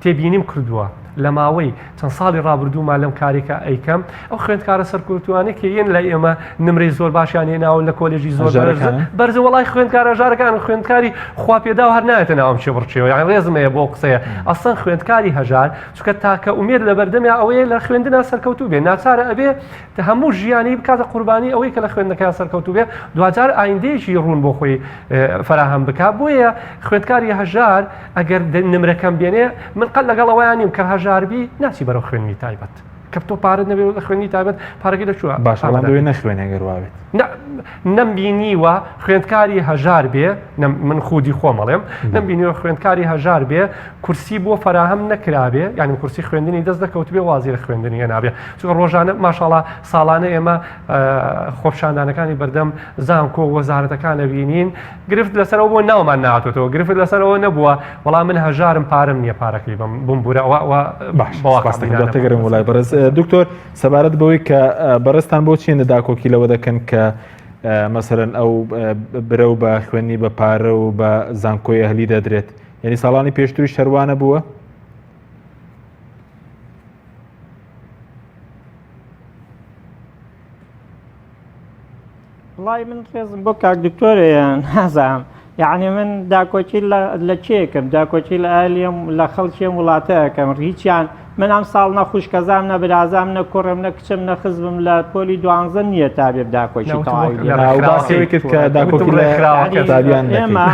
تێبینیم کردووە لە ماوەی چەند ساڵی ڕابردووما لەم کارێکە ئەیکەم ئەو خوێندکارە سەرکەوتوانە کە یەن لای ئێمە نمرەی زۆر باشیان هێناوە لە کۆلێژی زۆر بەرز بەرزە وەڵای خوێندکارە ژارەکان و خوێندکاری خوا پێداو هەر نایەتە ناوم چێ بڕچێەوە یان ڕێزم هەیە بۆ قسەیە ئەسڵەن خوێندکاری هەژار چونکە تاکە ئومێد لە بەردەمیا ئەوەیە لە خوێندنا سەرکەوتوو بێ ناچارە ئەبێ هەموو ژیانی بکاتە قوربانی ئەوەی کە لە خوێندنەکەیان سەرکەوتوو بێ دواجار ئایندەیەکی ڕوون بۆ خۆی فراهەم بکا بۆیە خوێندکاری هەژار ئەگەر نمرەکەم بێنێ من قەت لەگەڵ ئەوەیان نیم کە هەژار بی ناچی بەرەو خوێندنی تایبەت کە تۆ پارەت نەبێ لە خوێندنی تایبەت پارەکەی لە کوێ باش بەڵام دەبێ نەخوێنێ گەر وابێت. نا. نەمبینیوە خوێندکاری هەژار بێ من خودی خۆم ئەڵێم نەمبینیوە خوێندکاری هەژار بێ کورسی بۆ فەراهەم نەکرابێ یعنی کورسی خوێندنی دەست نەکەوتبێ وازی لە خوێندنی هێنابێ چونکە ڕۆژانە ماشاڵا ساڵانە ئێمە خۆپشاندانەکانی بەردەم زانکۆ وەزارەتەکان ئەبینین گرفت لەسەرەوە بۆ ناومان نهاتۆتەوە گرفت لەسەرەوە نەبووە وەڵام من هەژارم پارەم نییە پارەکەی بم بمبورە ئەوە ئەوە باش تەگەرم وڵای بەڕێز دکتۆر سەبارەت بەوەی کە بەڕێزتان بۆ چیە داکۆکی لەوە دەکەن کە مەسەرەن ئەو برەو بە خوێنی بە پارە و بە زانکۆی ئەهلی دەدرێت یعنی ساڵانی پێشتری شەروانە بووە؟ وڵی من ڕێزم بۆ کاک دکتۆر هەیە نازانم یعنی من داکۆکی لە کێکم داکۆکی لە ئالیم لە خەڵکی ئەم وڵاتە ئەەکەم هیچیان من ئەم ساڵ نە خوشکەزام نە برازام نە کوڕم نە کچم نە خزمم لە پۆلی دوانزە نییە تا بێ داکۆکی تەواوی لێ ناو باسی ئەوەی کرد کە داکۆکی لە قوتابیان دەکەیت. ئێمە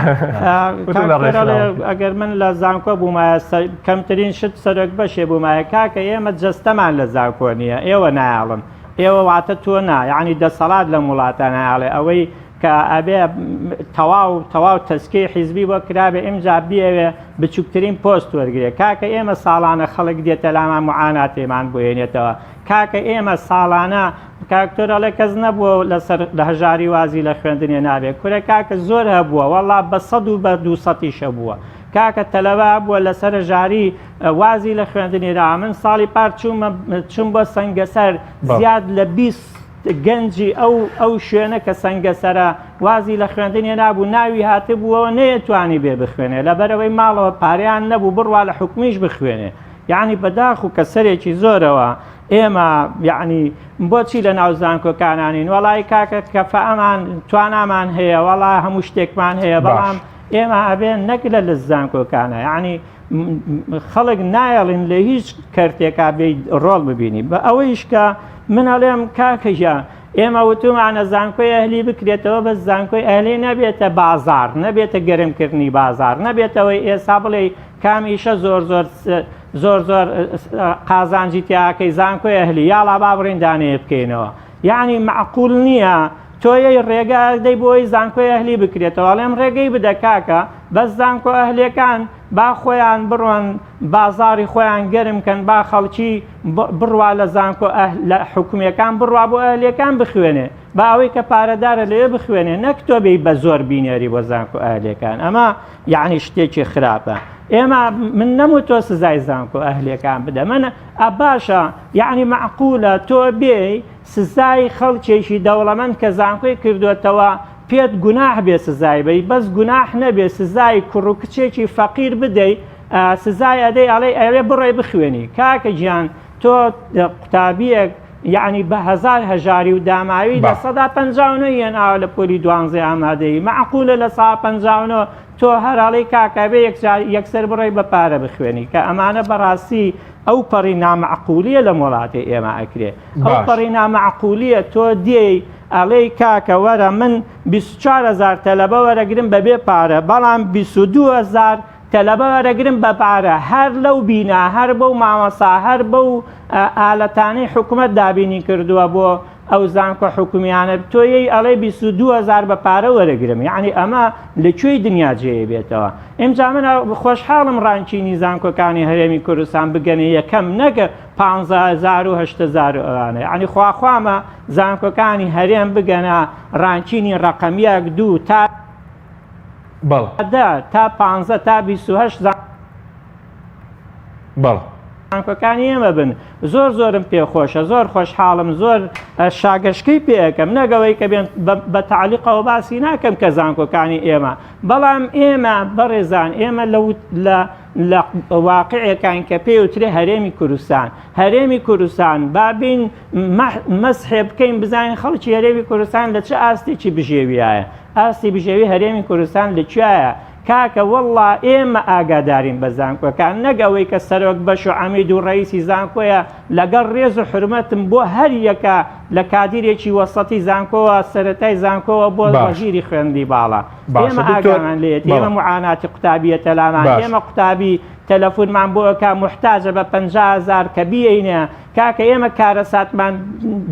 کاک دکتۆر ئەڵێ ئەگەر من لە زانکۆ بوومایە کەمترین شت سەرۆک بەشێ بوومایە کاکە ئێمە جەستەمان لە زانکۆ نییە ئێوە نایەڵن ئێوە واتە تۆ نا یەعنی دەسەڵات لەم وڵاتە نایەڵێ ئەوەی کە ئەبێ تەواو تەواو تەزکیەی حیزبی بۆ کرابێ ئمجا بیەوێ بچوکترین پۆست وەرگرێ کاکە ئێمە ساڵانە خەڵک دێتە لامان معاناتێمان بۆ هێنێتەوە کاکە ئێمە ساڵانە کاکتۆر ئەڵێ کەس نەبووە لەسەر لە هەژاری وازی لە خوێندنێ نابێ کورە کاکە زۆر هەبووە وەڵا بە سەد و بە دووسەتیش هەبووە کاکە تەلەبە هەبووە لەسەر هەژاری وازی لە خوێندنی را من ساڵی پار چوومە چوم بۆ سەنگەسەر زیاد لە 20 گەنجی ئەو ئەو شوێنە کە سەنگەسەرە وازی لە خوێندن هێنابوو ناوی هاتبووەوە نەیەتوانی بێ بخوێنێ لەبەرئەوەی ماڵەوە پارەیان نەبوو بڕوا لە حکومیش بخوێنێ یەعنی بەداخ و کەسەرێکی زۆرەوە ئێمە یەعنی بۆچی لە ناو زانکۆکانانین وەڵی کاکە کەفەئەمان توانامان هەیە وەڵا هەموو شتێکمان هەیە بەڵام ئێمە ئەبێ نەک لە لە زانکۆکانە یەعنی خەڵک نایەڵین لە هیچ کەرتێکا بێ ڕۆڵ ببینی بە ئەوەیش کە من ئەڵێم کاکە گیان ئێمە وتومانە زانکۆی ئەهلی بکرێتەوە بەس زانکۆی ئەهلی نەبێتە بازار نەبێتە گەرمکردنی بازار نەبێتەوەی ئێسا بڵێ کام ئیشە زۆر زۆر زۆر زۆر قازانجی تیاکەی زانکۆی ئەهلی یاڵا با بڕین دانەیە بکەینەوە یعنی معقول نییە تۆ یەی ڕێگا دەی بۆی زانکۆی ئەهلی بکرێتەوە ئەڵێم ڕێگەی بدە کاکە بەس زانکۆ ئەهلیەکان با خۆیان بڕۆن بازاڕی خۆیان گەرم کەن با خەڵکی بڕوا لە زانکۆ لە حکومیەکان بڕوا بۆ ئەهلیەکان بخوێنێ با ئەوەی کە پارەدارە لەوێ بخوێنێ نەک تۆ بێی بە زۆر بینێری بۆ زانکۆ ئەهلیەکان ئەمە یعنی شتێکی خراپە ئێمە من نەموتۆ سزای زانکۆ ئەهلیەکان بدە من باشە یعنی معقولە تۆ بێی سزای خەڵکێکی دەوڵەمەند کە زانکۆی کردۆتەوە پێت گوناح بێ سزای بەی بەس گوناح نەبێ سزای کوڕ و کچێکی فەقیر بدەی سزای ئەدەی ئەڵێی ئەوێ بڕۆی بخوێنی کاکە گیان تۆ قوتابیەک یعنی بە هەزار هەژاری و داماوی 59% هێناوە لە پۆلی دوانزەی ئامادەیی مەعقولە 59% تۆ هەر ئەڵێی کاکە بێ یەکسەر بڕۆی بە پارە بخوێنی کە ئەمانە بەڕاستی ئەو پەڕی نامەعقولیە لەم وڵاتەی ئێمە ئەکرێ ئەو پەڕی نامەعقولیە تۆ دێی ئەڵێی کاکە وەرە من 24 هەزار تەلەبە وەرەگرم بەبێ پارە بەڵام 22 هەزار تەلەبە وەرەگرم بە پارە هەر لەو بینا هەر بەو مامۆسا هەر بەو ئالەتانەی حکومەت دابینی کردووە بۆ ئەو زانکۆ حکومیانە تۆ یەی ئەڵێ 22 هەزار بە پارە وەرەگرم یعنی ئەمە لە کوێی دنیا جێ بێتەوە ئینجا من خۆشحاڵم ranking ی زانکۆکانی هەرێمی کوردستان بگەنە یەکەم نەکە 15 هەزار و 8 هەزار و ئەوانە یعنی خواخوامە زانکۆکانی هەرێم بگەنە ranking ی ڕەقەم یەک دوو تا دە تا پانزە تا 28 بەڵێ. زانکۆکانی ئێمە بن زۆر زۆرم پێ خۆشە زۆر خۆشحاڵم زۆر شاگەشکەی پێ ئەکەم نەک ئەوەی کە بێن بە تەعلیقەوە باسی ناکەم کە زانکۆکانی ئێمە بەڵام ئێمە بەڕێزان ئێمە لە لە واقعێکان کە پێ وترێ هەرێمی کوردستان هەرێمی کوردستان با بین مەسحێ بکەین بزانین خەڵکی هەرێمی کوردستان لە چ ئاستێکی بژێویایە ئاستی بژێوی هەرێمی کوردستان لە کوێیە؟ کاکە وەڵڵا ئێمە ئاگادارین بە زانکۆکان نەک ئەوەی کە سەرۆک بەش و عەمید و ڕەئیسی زانکۆیە لەگەڵ ڕێز و حورمەتم بۆ هەر یەکە لە کادیرێکی وەسەتی زانکۆوە سەرەتای زانکۆوە بۆ وەزیری خوێندنی باڵا ئێمە ئاگامان لێیەتی ئێمە موعاناتی قوتابیە تەلامان ئێمە قوتابی تەلەفونمان بۆ ئەکا موحتاجە بە 50 هەزار کە بیەینە کاکە ئێمە کارەساتمان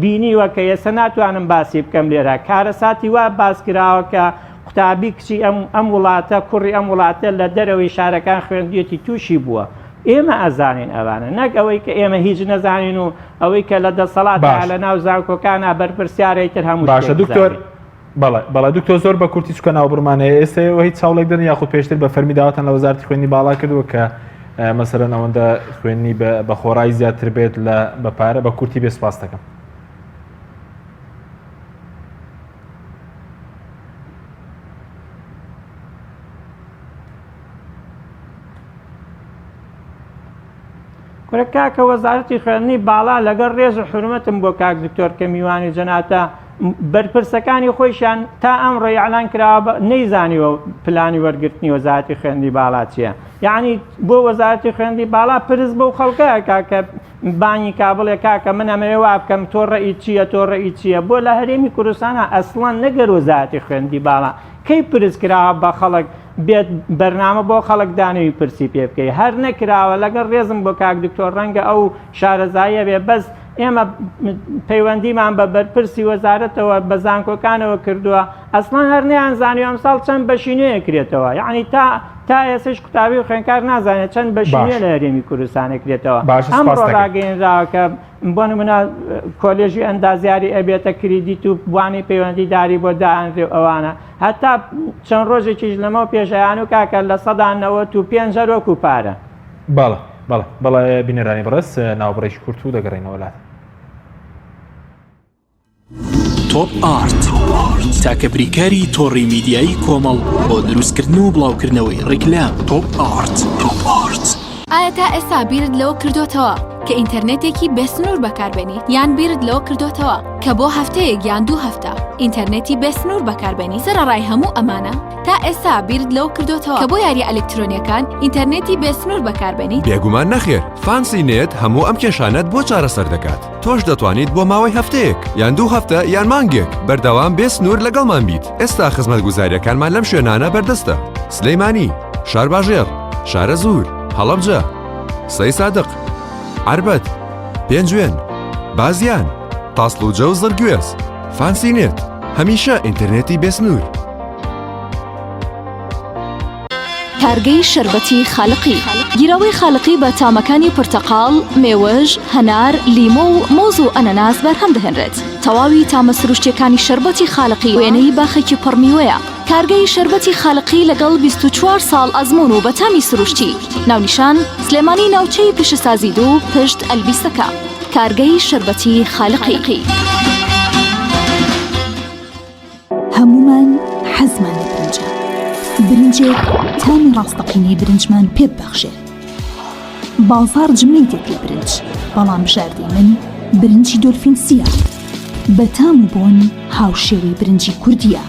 بینیوە کە ئێستا ناتوانم باسی بکەم لێرە کارەساتی وا باس کراوە کە قوتابی کچی ئەم ئەم وڵاتە کوڕی ئەم وڵاتە لە دەرەوەی شارەکان خوێندویەتی تووشی بووە ئێمە ئەزانین ئەوانە نەک ئەوەی کە ئێمە هیچ نەزانین و ئەوەی کە لە دەسەڵاتدا باش لە ناو زانکۆکانا بەرپرسیارە ئیتر هەموو باشە شتێک دکتۆر بزانین. بەڵێ بەڵێ دکتۆر زۆر بە کورتی چونکە ناوبڕمان هەیە ئێستا ئێوە هیچ چاوڵێک دەن یاخود پێشتر بە فەرمی داواتان لە وەزارەتی خوێندنی باڵا کردووە کە مەسەلەن ئەوەندە خوێندنی بە خۆڕایی زیاتر بێت لە بە پارە بە کورتی بێ سپاس دەکەم. کورە کاکە وەزارەتی خوێندنی باڵا لەگەڵ ڕێز و حورمەتم بۆ کاک دکتۆر کە میوانی جەناتە بەرپرسەکانی خۆیشیان تا ئەمڕۆ ئیعلان کراوە بە نەیزانیوە پلانی وەرگرتنی وەزارەتی خوێندنی باڵا چییە یعنی بۆ وەزارەتی خوێندنی باڵا پرس بەو خەڵکە ئەکا کە بانگی کا بڵێ کاکە من ئەمەوێ وا بکەم تۆ ڕەئی چییە تۆ ڕەئی چییە بۆ لە هەرێمی کوردستانە ئەسڵەن نەگەر وەزارەتی خوێندنی باڵا کەی پرس کراوە بە خەڵک بێت بەرنامە بۆ خەڵک دانەوی پرسی پێ بکەی هەر نەکراوە لەگەڵ ڕێزم بۆ کاک دکتۆر ڕەنگە ئەو شارەزاییە بێ بەس ئێمە پەیوەندیمان بە بەرپرسی وەزارەتەوە بە زانکۆکانەوە کردووە ئەسڵەن هەر نەیانزانیوە ئەمساڵ چەند بەشی نوێ کرێتەوە یعنی تا تا ئێسش قوتابی و خوێنکار نازانێت چەند بەشی نوێ لە هەرێمی کوردستان کرێتەوە ئەمڕۆ ڕاگەیەنراوە کە بۆ نمونە کۆلێژی ئەندازیاری ئەبێتە کریدیت و وانەی پەیوەندیداری بۆ دائەنرێ و ئەوانە هەتا چەند ڕۆژێکیش لەمەو پێش ئەیان و کاکە 95% هەر وەکو پارە. بەڵێ بەڵێ بەڵێ بینەرانی بەڕێز ناوبڕێکی کورت و دەگەڕێینەوە لات. تۆپ ئارت تاکە بریکاری تۆڕی میدیایی کۆمەڵ بۆ دروستکردن و بڵاوکردنەوەی ڕیکلام تۆپ ئارت تۆپ ئارت. ئایا تا ئێستا بیرت لەوە کردۆتەوە کە ئینتەرنێتێکی بێسنوور بەکاربێنیت یان بیرت لەوە کردۆتەوە کە بۆ هەفتەیەک یان دوو هەفتە ئینتەرنێتی بێسنوور بەکاربێنی سەرەڕای هەموو ئەمانە تا ئێستا بیرت لەوە کردۆتەوە کە بۆ یاریە ئەلکترۆنیەکان ئینتەرنێتی بێسنوور بەکاربێنیت؟ بێگومان نەخێر، فانسی نێت هەموو ئەم کێشانەت بۆ چارەسەر دەکات. تۆش دەتوانیت بۆ ماوەی هەفتەیەک یان دوو هەفتە یان مانگێک بەردەوام بێ سنوور لەگەڵمان بیت. ئێستا خزمەتگوزارییەکانمان لەم شوێنانە بەردەستە، سلێمانی، شارباژێڕ، شارەزوور، هەڵەبجە، سەیسادق، عەربەت، پێنجوێن، بازیان، تاسڵوجە و زڕگوێز. فانسی نێت، هەمیشە ئینتەرنێتی بێ سنوور. کارگەی شەربەتی خالقی گیراوەی خالقی بە تامەکانی پرتەقاڵ، مێوژ، هەنار، لیمۆ و مۆز و ئەنەناس بەرهەم دەهێنرێت. تەواوی تامە سروشتیەکانی شەربەتی خالقی وێنەی باخێکی پڕ میوەیە. کارگەی شەربەتی خالقی لەگەڵ 24 ساڵ ئەزموون و بە تامی سروشتی. ناونیشان، سلێمانی ناوچەی پیشەسازی دوو پشت ئەلبیسەکە. کارگەی شەربەتی خالقی. هەموومان حەزمان لە برنجە، برنجێک تامی ڕاستەقینەی برنجمان پێ ببەخشێ. بازاڕ جمەی دێت لە برنج، بەڵام بژاردەی من برنجی دۆلفین سییە. بە تام و بۆن هاوشێوەی برنجی کوردییە.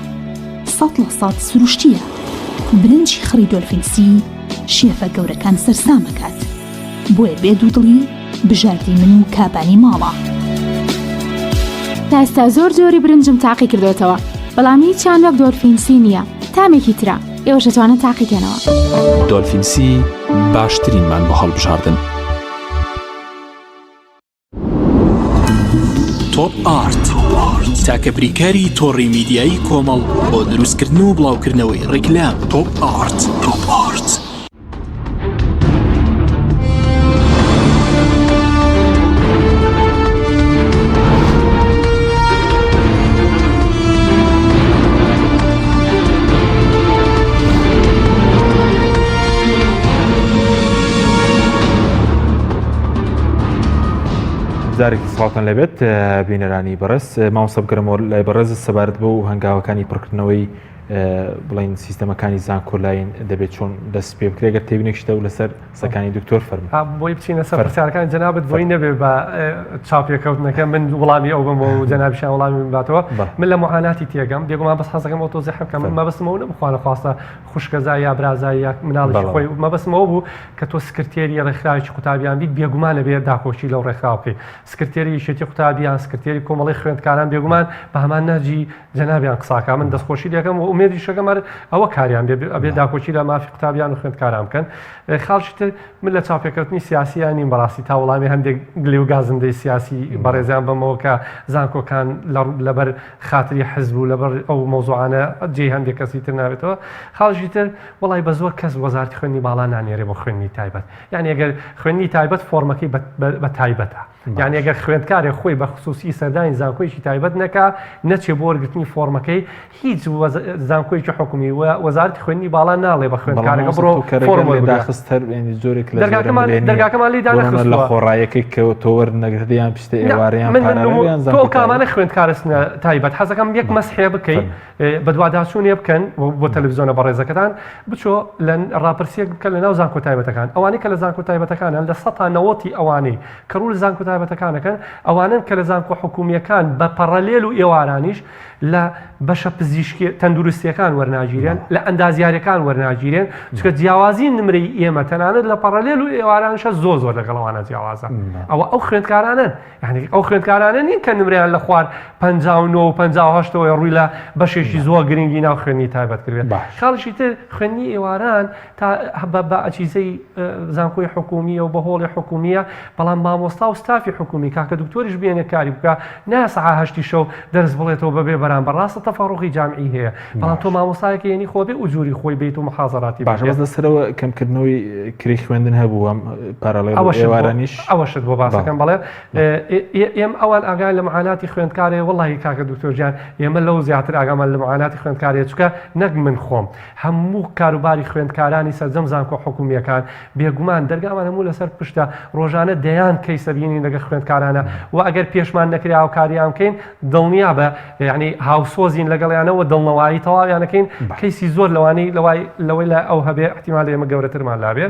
100% سروشتییە. برنجی خڕی دۆلفین سی شێفە گەورەکان سەرسام ئەکات. بۆیە بێ دوودڵی بژاردەی من و کابانی ماڵە. تا ئێستا زۆر جۆری برنجم تاقی کردۆتەوە بەڵام هیچیان وەک دۆلفین سی نییە تامێکی ترە ئێوەش ئەتوانن تاقی کەنەوە. دۆلفین سی باشترینمان بۆ هەڵبژاردن. تۆپ ئارت تاکە بریکاری تۆڕی میدیایی کۆمەڵ بۆ دروستکردن و بڵاوکردنەوەی ڕیکلام تۆپ ئارت تۆپ ئارت. جارێکی سڵاوتان لێبێت بینەرانی بەڕێز مامۆستا بگەرمەوە لای بەڕێز سەبارەت بەو هەنگاوەکانی پڕکردنەوەی بڵین سیستەمەکانی زانکۆلاین دەبێت چۆن دەست پێ بکرێت گەر تێبینێک شتە و لەسەر قسەکانی دکتۆر فەرموو. بۆی بچینە سەر پرسیارەکانی جەنابت بۆی نەبێ بە چاوپێکەوتنەکە من وڵامی ئەو بەمەوە و جەنابیشیان وڵامی من باتەوە من لە معاناتی تێگەم بێگومان بەس حەزەکەم ئەو تۆزیح بکەم من مەبەستم ئەو نەبوو خوانەخواستە خوشکەزا یا برازای یا مناڵێکی خۆی مەبەستم ئەوە بوو کە تۆ سکرتێری ڕێکخراوێکی قوتابیان بیت بێگومان ئەبێ داکۆکی لەو ڕێکخراوە بکەی سکرتێری یەکێتی قوتابیان سکرتێری کۆمەڵەی خوێندکاران بێگومان بە هەمان نەهجی جەنابیان قساکا من دەستخۆشی لەکەم و ئومێدیشەکەم هەر ئەوە کاریان بێ ئەبێ داکۆکی لە مافی قوتابیان و خوێندکاران بکەن خاڵشی تر من لە چاوپێکەوتنی سیاسیان نیم بەڕاستی تا وەڵامی هەندێک گلی و گازندەی سیاسی بەڕێزیان بەمەوە کە زانکۆکان لەبەر خاتری حزب و لەبەر ئەو مەوزوعانە جێی هەندێک کەسی تر نابێتەوە خاڵشی تر وەڵای بە زۆر کەس وەزارەتی خوێندنی باڵا نانێرێ بۆ خوێندنی تایبەت یعنی ئەگەر خوێندنی تایبەت فۆرمەکەی بە تایبەتە یانی ئەگەر خوێندکارێک خۆی بە خسوسی سەردانی زانکۆیەکی تایبەت نەکا نەچێ بۆ وەرگرتنی فۆرمەکەی هیچ زانکۆیەکی حکومی و وەزارەتی خوێندنی باڵا ناڵێ بە خوێندکارەکە بڕۆ فۆرم وەربگرە. داخست هەر یانی جۆرێک لە دەرگاکەمان زۆرەملێ نییە. دەرگاکەمان لێی بۆ نموونە لە دانەخستووە. خۆڕایەکەی کە تۆ وەرنەگرت یان پشتە نا، ئێوارە یان من من پارانە نمو یان تۆ زانکۆی ئەو تایبەت. کامانە خوێندکارستنە تایبەت حەزەکەم یەک مەسحێ بکەی بەدواداچوونێ بکەن بۆ تەلەفزیۆنە بەڕێزەکەتان بچۆ لە ڕاپرسیەک بکە لە ناو زانکۆ تایبەتەکان ئەوانەی کە لە زانکۆ تایبەتەکانن لە سەتا نەوەتی ئەوانەی کە ڕوو لە زانکۆ تایبەتەکانەکەن ئەوانەن کە لە زانکۆ حکومییەکان بە پەڕەلێل و ئێوارانیش لە بەشە پزیشکی تەندروستیەکان وەرناگیرێن لە ئەندازیارەکان وەرناگیرێن چونکە جیاوازی نمرەی ئێمە تەنانەت لە پەڕەلێل و ئێوارانشە زۆر زۆر لەگەڵ ئەوانە جیاوازە ئەوە ئەو خوێندکارانەن یانی ئەو خوێندکارانە نین کە نمرەیان لە خوار 59 و 58 ەوەیە ڕووی لە بەشێکی زۆر گرنگی ناو خوێندنی تایبەت کردبێت خاڵیشی تر خوێندنی ئێواران تا بە ئەجیزەی زانکۆی حکومیە و بە هۆڵی حکومیە بەڵام مامۆستا و ستافی حکومی کاکە دکتۆریش بێنێ کاری بکە نا سەعا هەشتی شەو دەرس بڵێتەوە بەبێ بەرامبەر ڕاستە تەفەڕوغی جامعی هەیە بەڵام تۆ مامۆستایەکە یەنی خۆ بێ ئوجوری خۆی بیت و محازەراتی باشە بەس لەسەرەوە کەمکردنەوەی کرێی خوێندن هەبوو هەم پارالێل و ئێوارانیش ئەوەشت بۆ باسەکەم بەڵێ ئێم ئەوان ئاگایان لە معاناتی خوێندکارێ وەڵی کاکە دکتۆر گیان ئێمە لەو زیاتر ئاگامان لە معاناتی خوێندکارێ چکە نەک من خۆم هەموو کاروباری خوێندکارانی سەرجەم زانکۆ حکومییەکان، بێگومان دەرگامان هەموو لەسەر پشتە، ڕۆژانە دەیان کەیس ئەبینین لەگەڵ خوێندکارانە و ئەگەر پێشمان نەکرێ هاوکاریان بکەین دڵنیابە یعنی هاوسۆزین لەگەڵیانە و دڵنەوایی تەواویان ئەکەین، کەیسی زۆر لەوانەی لەوای لەوەی لای ئەو هەبێ احتیمال ئێمە گەورەترمان لابێ.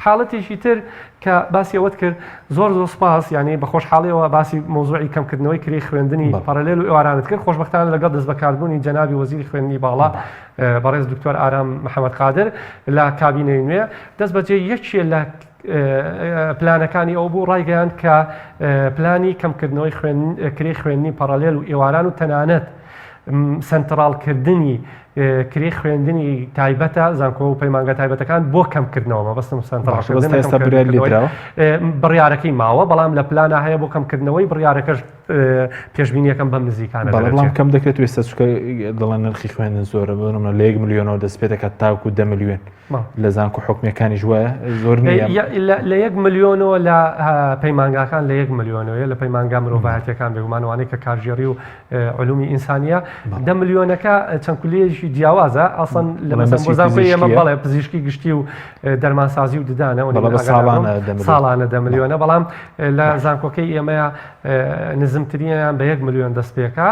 حاڵەتێکی تر کە باسی ئەوەت کرد زۆر زۆر سپاس یعنی بە خۆشحاڵیەوە باسی مەوزوعی کەمکردنەوەی کرێی خوێندنی پەرەلێل و ئێوارانت کرد خۆشبەختانە لەگەڵ دەستبەکاربوونی جەنابی وەزیری خوێندنی باڵا بەڕێز دکتۆر ئارام محەمەد قادر لە کابینەی نوێ دەست بەجێ یەکێ لە پلانەکانی ئەو بوو ڕایگەیاند کە پلانی کەمکردنەوەی کرێی خوێندنی پەڕەلێل و ئێواران و تەنانەت سەنتڕاڵکردنی کرێی خوێندنی تایبەتە زانکۆ و پەیمانگە تایبەتەکان بۆ کەمکردنەوە مەبەستم سەنتڕاڵکردن بڕیارەکەی ماوە بەڵام لە پلانە هەیە بۆ کەمکردنەوەی بڕیارەکەش پێشبینیەکەم بەم نزیکانە بەڵێ بەڵام کەم دەکرێت و ئێستا چونکە دەڵێن نرخی خوێندن زۆرە بۆ نمونە لە یەک ملیۆنەوە دەست پێ دەکات تاوەکو دە ملیۆن لە زانکۆ حکومیەکانیش وایە زۆر نییە لە یەک ملیۆنەوە لە پەیمانگاکان لە یەک ملیۆنەوەیە لە پەیمانگا مرۆڤایەتیەکان بێگومان وانەی کە کارگێڕی و علومی ئینسانیە دە ملیۆنەکە چەند کولیەیەکی جیاوازە ئەسڵەن لە مەسەن بۆ زانکۆی ئێمە بەڵێ پزیشکی گشتی و دەرمانسازی و ددانە ساڵانە دە ملیۆنە بەڵام لە زانکۆکەی ئێمەیە نزمترینیان بە یەک ملیۆن دەست پێکا،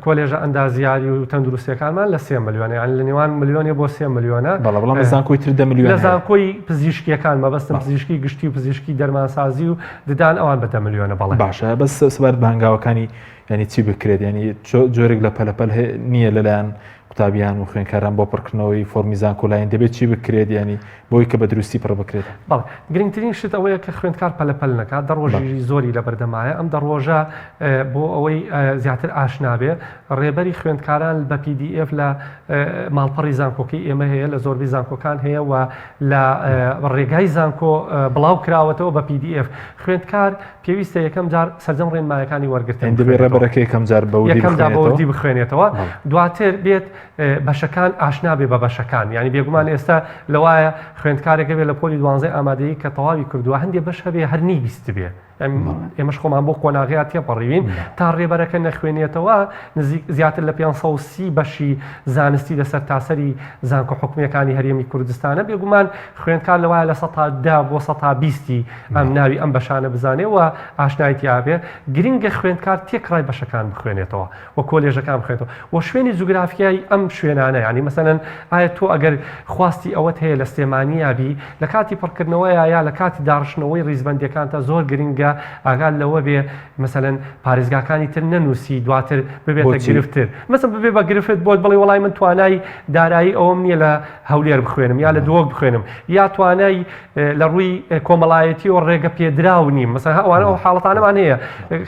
کۆلێژە ئەندازیاری و تەندروستیەکانمان لە سێ ملیۆنە، یانی لە نێوان ملیۆنێ بۆ سێ ملیۆنە. بەڵێ بەڵام لە زانکۆی تر دە ملیۆن لە زانکۆی پزیشکیەکان مەبەستم پزیشکی گشتی و پزیشکی دەرمانسازی و ددان ئەوان بە دە ملیۆنە بەڵێ. باشە بەس سەبارەت بە هەنگاوەکانی یانی چی بکرێت یانی جۆرێک لە پەلەپەل نییە لەلایەن قوتابیان و خوێندکاران بۆ پڕکردنەوەی فۆرمی زانکۆلاین دەبێت چی بکرێت یانی بۆی کە بە دروستی پڕ بکرێت؟ بەڵێ گرنگترین شت ئەوەیە کە خوێندکار پەلەپەل نەکات دە ڕۆژی زۆری لەبەردەمایە ئەم دە ڕۆژە بۆ ئەوەی زیاتر ئاشنا بێ ڕێبەری خوێندکاران بە PDF لە ماڵپەڕی زانکۆکەی ئێمە هەیە لە زۆربەی زانکۆکان هەیە و لە ڕێگای زانکۆ بڵاو کراوەتەوە بە PDF خوێندکار پێویستە یەکەم جار سەرجەم ڕێنمایەکانی وەرگرتن دەبێت ڕێبەرەکە یەکەم جار بە وردی یەکەم جار بە وردی بخوێنێتەوە دواتر بێت بەشەکان ئاشنا بێ بە بەشەکان یانی بێگومان ئێستا لەوایە خوێندکارێک هەبێ لە پۆلی دوانزەی ئامادەیی کە تەواوی کردووە هەندێ بەش هەبێ هەر نەیبیستبێ. ئێمەش خۆمان بۆ قۆناغیا تێپەڕیوین تا ڕێبەرەکە نەخوێنێتەوە نزیک زیاتر لە 530 بەشی زانستی لە سەرتاسەری زانکۆ حکومیەکانی هەرێمی کوردستانە بێگومان خوێندکار لەوایە لە سەتا دە بۆ سەتا بیستی ئەم ناوی ئەم بەشانە بزانێ و ئاشنای تیابێ گرنگە خوێندکار تێکڕای بەشەکان بخوێنێتەوە و کۆلێژەکان بخوێنێتەوە و شوێنی جوگرافیای ئەم شوێنانە یانی مەسەلەن ئایا تۆ ئەگەر خواستی ئەوەت هەیە لە سلێمانیا بی لە کاتی پڕکردنەوەیا یا لە کاتی داڕشتنەوەی ڕیزبەندیەکانتا زۆر گرنگە ئاگات لەوە بێ مەسەلەن پارێزگاکانی تر نەنووسی دواتر ببێتە بۆچی؟ گرفتر مەسەن ببێ بە گرفت بۆت بڵێ وەڵای من توانای دارایی ئەوەم نییە لە هەولێر بخوێنم یا لە دهۆک بخوێنم یا توانای لە ڕووی کۆمەڵایەتیەوە ڕێگە پێدراو نیم مەسەن ئەوانە ئەو حاڵەتانەمان هەیە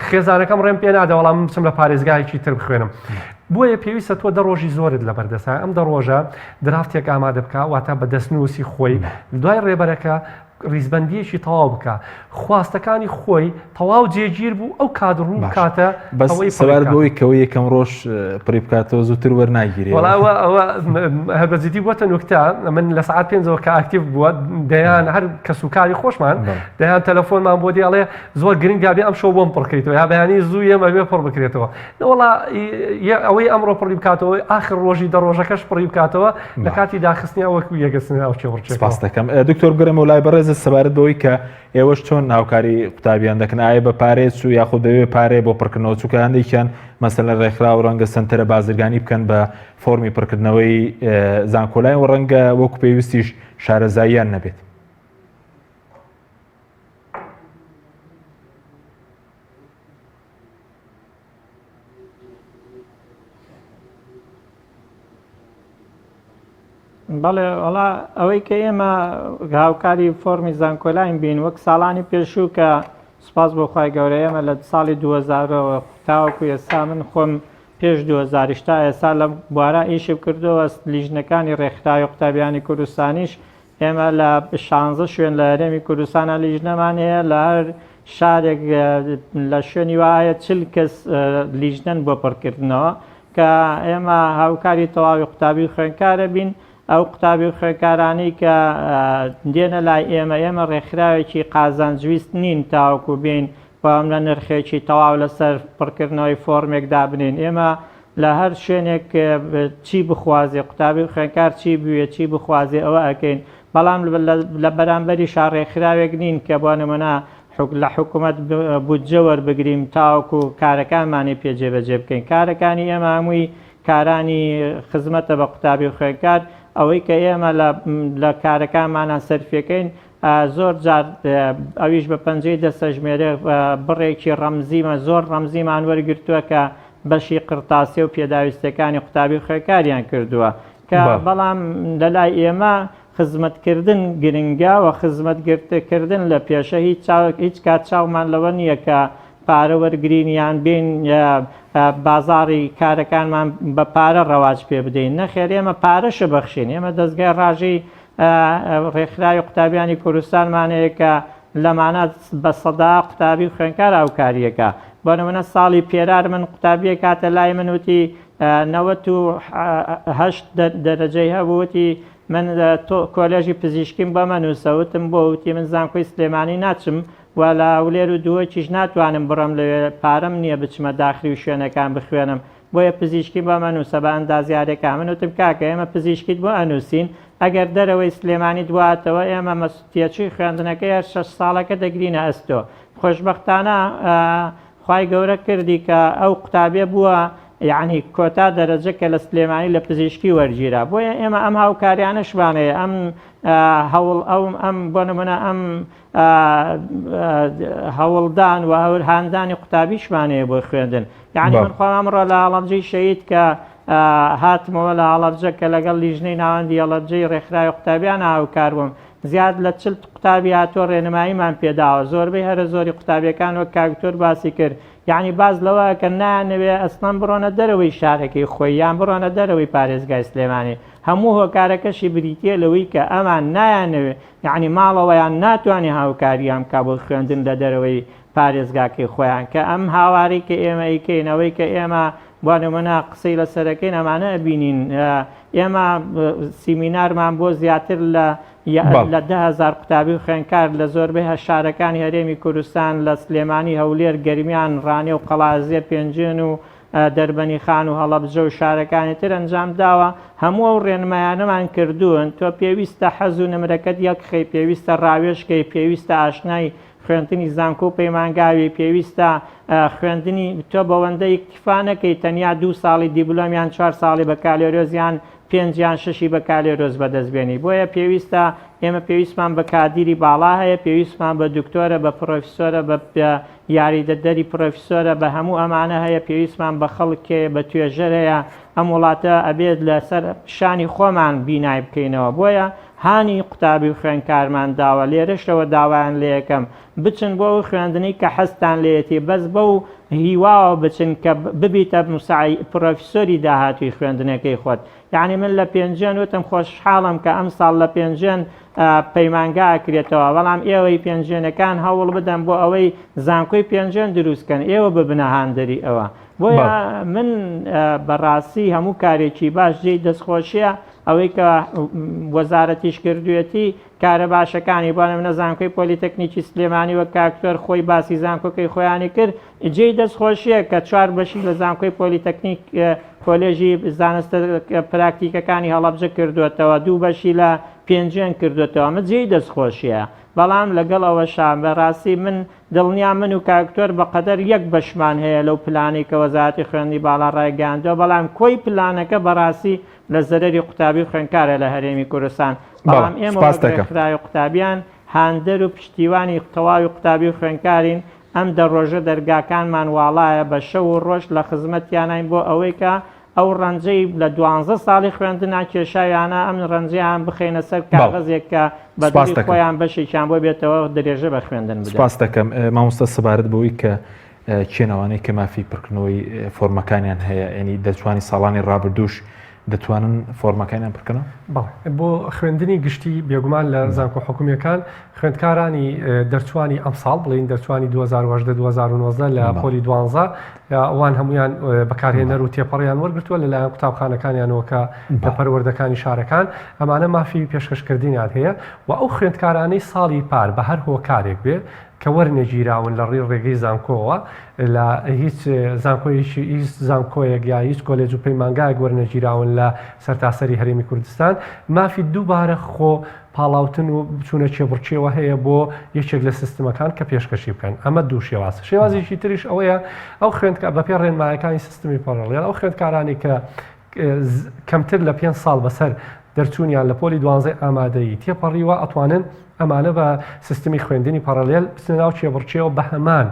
خێزانەکەم ڕێم پێ نادا وەڵام من بچم لە پارێزگایەکی تر بخوێنم بۆیە پێویستە تۆ دە ڕۆژی زۆرت لەبەردەسە ئەم دە ڕۆژە draft ێک ئامادە بکە واتە بە دەستنووسی خۆی دوای ڕێبەرەکە ڕیزبەندیەکی تەواو بکە خواستەکانی خۆی تەواو جێگیر بوو ئەو کات ڕوو بکاتە بەس سەبارەت بەوەی کەەوە یەکەم ڕۆژ پڕی بکاتەوە زووتر وەرناگیرێ وەڵا ئەوە ئەوە هەر بە جدی بۆتە نوکتە من لە سەعات پێنجەوە کە active بووە دەیان هەر کەس و کاری خۆشمان دەیان تەلەفۆنمان بۆ دێ ئەڵێ زۆر گرنگە بێ ئەم شەو بۆم پڕکەیتەوە یا بەیانی زوو ئێمە بێ پڕ بکرێتەوە وەڵا ئەوەی ئەمڕۆ پڕی بکاتەوە ئاخر ڕۆژی دە ڕۆژەکەش پڕی بکاتەوە لە کاتی داخستنی ئەوە یەکگرتن ئەو کێبڕکێ سپاس دەکەم دکتۆر بگەرمەوە لای بەڕێزت سەبارەت بەوەی کە ئێوەش چۆن هاوکاری قوتابیان دەکەن ئایا بە پارەیە چوو یاخود بەبێ پارەیە بۆ پڕکردنەوە چونکە هەندێکیان مەسەلەن ڕێکخراو ڕەنگە سەنتەرە بازرگانی بکەن بە فۆرمی پڕکردنەوەی زانکۆلاین و ڕەنگە وەکو پێویستیش شارەزاییان نەبێت. بەڵێ وەڵا ئەوەی کە ئێمە هاوکاری فۆرمی زانکۆلاین بین وەک ساڵانی پێشوو کە سوپاس بۆ خوای گەورە ئێمە لە ساڵی 2000ەوە تاوەکو ئێستا من خۆم پێش 2000 تا ئێستا لە بوارە ئیشم کردەوە لیژنەکانی ڕێکخراوی قوتابیانی کوردستانیش ئێمە لە شانزە شوێن لە هەرێمی کوردستانە لیژنەمان هەیە لە هەر شارێک لە شوێنی وایە چل کەس لیژنەن بۆ پڕکردنەوە کە ئێمە هاوکاری تەواوی قوتابی و خوێندکارە بین ئەو قوتابی و خوێندکارانەی کە دێنە لای ئێمە ئێمە ڕێکخراوێکی قازانجویست نین تاوەکو بین بەڵام لە نرخێکی تەواو لەسەر پڕکردنەوەی فۆرمێک دابنین ئێمە لە هەر شوێنێک چی بخوازێ قوتابی و خوێندکار چی بوێ چی بخوازێ ئەوە ئەکەین بەڵام لە بەرامبەریشا ڕێکخراوێک نین کە بۆ نمونە لە حکومەت بودجە وەربگرین تاوەکو کارەکانمانی پێ جێبەجێ بکەین کارەکانی ئێمە هەمووی کارانی خزمەتە بە قوتابی و خوێندکار ئەوەی کە ئێمە لە کارەکانمانە سەرفیەکەین زۆر جار ئەویش بە پەنجەی دەستەژمێرێ بڕێکی ڕەمزیمە زۆر ڕەمزیمان وەرگرتووە کە بەشی قڕتاسیە و پێداویستیەکانی قوتابی و خوێندکاریان کردووە کە بەڵام لە لای ئێمە خزمەتکردن گرنگە و خزمەتکردن لە پێشە هیچ هیچ کات چاومان لەوە نییە کە پارە وەرگرین یان بین بازاڕی کارەکانمان بە پارە ڕەواج پێ بدەین نەخێر ئێمە پارەشە بەخشین ئێمە دەستگای ڕاژەی ڕێکخراوی قوتابیانی کوردستانمان هەیە کە لەمانە بە سەدا قوتابی و خوێندکار هاوکاریەکە بۆ نمونە ساڵی پێرار من قوتابیەک هاتە لای من وتی 98 دەرەجەی هەبوو وتی من کۆلێژی پزیشکیم بۆ مەنووسە وتم بۆ وتی من زانکۆی سلێمانی ناچم و لە هەولێر و دهۆکیش ناتوانم بڕۆم لەوێ پارەم نییە بچمە داخلی و شوێنەکان بخوێنم بۆیە پزیشکی بۆ مەنووسە بە ئەندازیارێکا من وتم کاکە ئێمە پزیشکیت بۆ ئەنووسین ئەگەر دەرەوەی سلێمانیت بواتەوە ئێمە تێچووی خوێندنەکەی هەر شەش ساڵەکە دەگرینە ئەستۆ خۆشبەختانە خوای گەورە کردی کە ئەو قوتابیە بووە یعنی کۆتا دەرەجە کە لە سلێمانی لە پزیشکی وەرگیرا بۆیە ئێمە ئەم هاوکاریانەشمان هەیە ئەم هەوڵ ئەو ئەم بۆ نمونە ئەم هەوڵدان و هەور هاندانی قوتابیشمان هەیە بۆ خوێندن یعنی من خۆم ئەمڕۆ لە هەڵەبجەی شەهید کە هاتمەوە لە هەڵەبجە کە لەگەڵ لیژنەی ناوەندی هەڵەبجەی ڕێکخراوی قوتابیان هاوکار بووم زیاد لە چل قوتابی هاتووە ڕێنماییمان پێداوە زۆربەی هەرە زۆری قوتابیەکان وەک کاک دکتۆر باسی کرد یعنی باس لەوە کە نایانەوێ ئەسڵەن بڕۆنە دەرەوەی شارەکەی خۆی یان بڕۆنە دەرەوەی پارێزگای سلێمانی هەموو هۆکارەکەشی بریتییە لەوەی کە ئەمان نایانەوێ یەعنی ماڵەوەیان ناتوانێ هاوکاریان بکا بۆ خوێندن لە دەرەوەی پارێزگاکەی خۆیان کە ئەم هاوارەی کە ئێمە ئەیکەین ئەوەی کە ئێمە بۆ نمونە قسەی لەسەرەکەین ئەمانە ئەبینین ئێمە سیمینارمان بۆ زیاتر لە. لە 10000 قوتابی و خوێندکار لە زۆربەی شارەکانی هەرێمی کوردستان لە سلێمانی، هەولێر، گەرمیان، ڕانیە و قەڵادزێ، پێنجوێن و دەربەنیخان و هەڵەبجە و شارەکانی تر ئەنجام داوە، هەموو ئەو ڕێنمایانەمان کردوون، تۆ پێویستە حەز و نمرەکەت یەکخەی، پێویستە ڕاوێژ کەی، پێویستە ئاشنای خوێندنی زانکۆ و پەیمانگا بی، پێویستە خوێندنی تۆ بەوەندە ئیکتیفا نەکەی تەنیا دوو ساڵی دیبلۆم یان چوار ساڵی بەکالۆریۆس یان پێنج یان شەشی بەکالۆریۆس بەدەست بێنی، بۆیە پێویستە ئێمە پێویستمان بە کادیری باڵا هەیە، پێویستمان بە دکتۆرە، بە پرۆفیسۆرە، بە یاریدەدەری پرۆفیسۆرە، بە هەموو ئەمانە هەیە، پێویستمان بە خەڵک هەیە، بە توێژەر هەیە، ئەم وڵاتە ئەبێت لەسەر شانی خۆمان بینای بکەینەوە، بۆیە هانی قوتابی و خوێندکارمان داوە، لێرەشەوە داوایان لێیەکەم بچن بۆ ئەو خوێندنەی کە حەزتان لێیەتی، بەس بەو هیواوە بچن کە ببیتە مساعی پرۆفیسۆری داهاتووی خوێندنەکەی خۆت. یەعنی من لە پێنجوێن وتم خۆشحاڵم کە ئەمساڵ لە پێنجوێن پەیمانگا ئەکرێتەوە، بەڵام ئێوەی پێنجوێنەکان هەوڵ بدەن بۆ ئەوەی زانکۆی پێنجوێن دروست کەن، ئێوە ببنە هاندەری ئەوە. بۆیە من بەڕاستی هەموو کارێکی باش جێی دەستخۆشیە، ئەوەی کە وەزارەتیش کردوێتی کارە باشەکانی بۆ نمونە زانکۆی پۆلیتەکنیکی سلێمانی وەک کاک تۆر خۆی باسی زانکۆکەی خۆیانی کرد جێی دەستخۆشیە کە چوار بەشی لە زانکۆی پۆلیتەکنیک کۆلێژی زانستە پراکتیکەکانی هەڵەبجە کردوێتەوە دوو بەشی لە پێنجوێن کردوێتەوە ئەمە جێی دەستخۆشیە بەڵام لەگەڵ ئەوەشا بەڕاستی من دڵنیام من و کاک تۆر بەقەدەر یەک بەشمان هەیە لەو پلانەی کە وەزارەتی خوێندنی باڵا ڕایگەیاندووە، بەڵام کۆی پلانەکە بەڕاستی لە زەرەری قوتابی و خوێندکارە لە هەرێمی کوردستان، بەڵام ئێمە وەک ڕێکخراوی قوتابیان هاندەر و پشتیوانی تەواوی قوتابی و خوێندکارین، ئەم دە ڕۆژە دەرگاکانمان واڵایە بە شەو و ڕۆژ لە خزمەتیانین بۆ ئەوەی کە ئەو ڕەنجەی لە دوانزە ساڵی خوێندنا کێشاویانە ئەم ڕەنجەیان بخەینە سەر کاغەزێک کە بە دڵی خۆیان بەشێکیان بۆ بێتەوە درێژە بە خوێندن بدەن. سپاست دەکەم مامۆستا سەبارەت بەوەی کە کێن ئەوانەی کە مافی پڕکردنەوەی فۆرمەکانیان هەیە یعنی دەرچوانی ساڵانی ڕابردووش دەتوانن فۆرمەکانیان پڕکەنەوە؟ بەڵێ بۆ خوێندنی گشتی بێگومان لە زانکۆ حکومیەکان خوێندکارانی دەرچوانی ئەمساڵ بڵین دەرچوانی 2018 2019 لە پۆلی دوانزە ئەوان هەمویان بەکارهێنەر و تێپەڕیان وەرگتووە لەلایەن قوتابخانەکانیانەوە کە لە پەروەردەکانی شارەکان ئەمانە مافی پێشکەشکردنیان هەیە و ئەو خوێندکارانەی ساڵی پار بە هەر هۆکارێک بێ کە وەرنەگیراون لە ڕێی ڕێگەی زانکۆوە لە هیچ زانکۆیەکی هیچ زانکۆیەک یا هیچ کۆلێج و پەیمانگایەک وەرنەگیراون لە سەرتاسەری هەرێمی کوردستان مافی دووبارە خۆ پاڵاوتن و بچوونە کێبڕکێوە هەیە بۆ یەکێک لە سیستمەکان کە پێشکەشی بکەن ئەمە دوو شێواز شێوازێکی تریش ئەوەیە ئەو خوێندکە بەپێ ڕێنمایەکانی سیستمی parallel ئەو خوێندکارانی کە کەمتر لە پێنج ساڵ بەسەر دەرچوونیان لە پۆلی دوانزەی ئامادەیی تێپەڕیوە ئەتوانن ئەمانە بە سیستمی خوێندنی parallel بچنە ناو کێبڕکێوە بە هەمان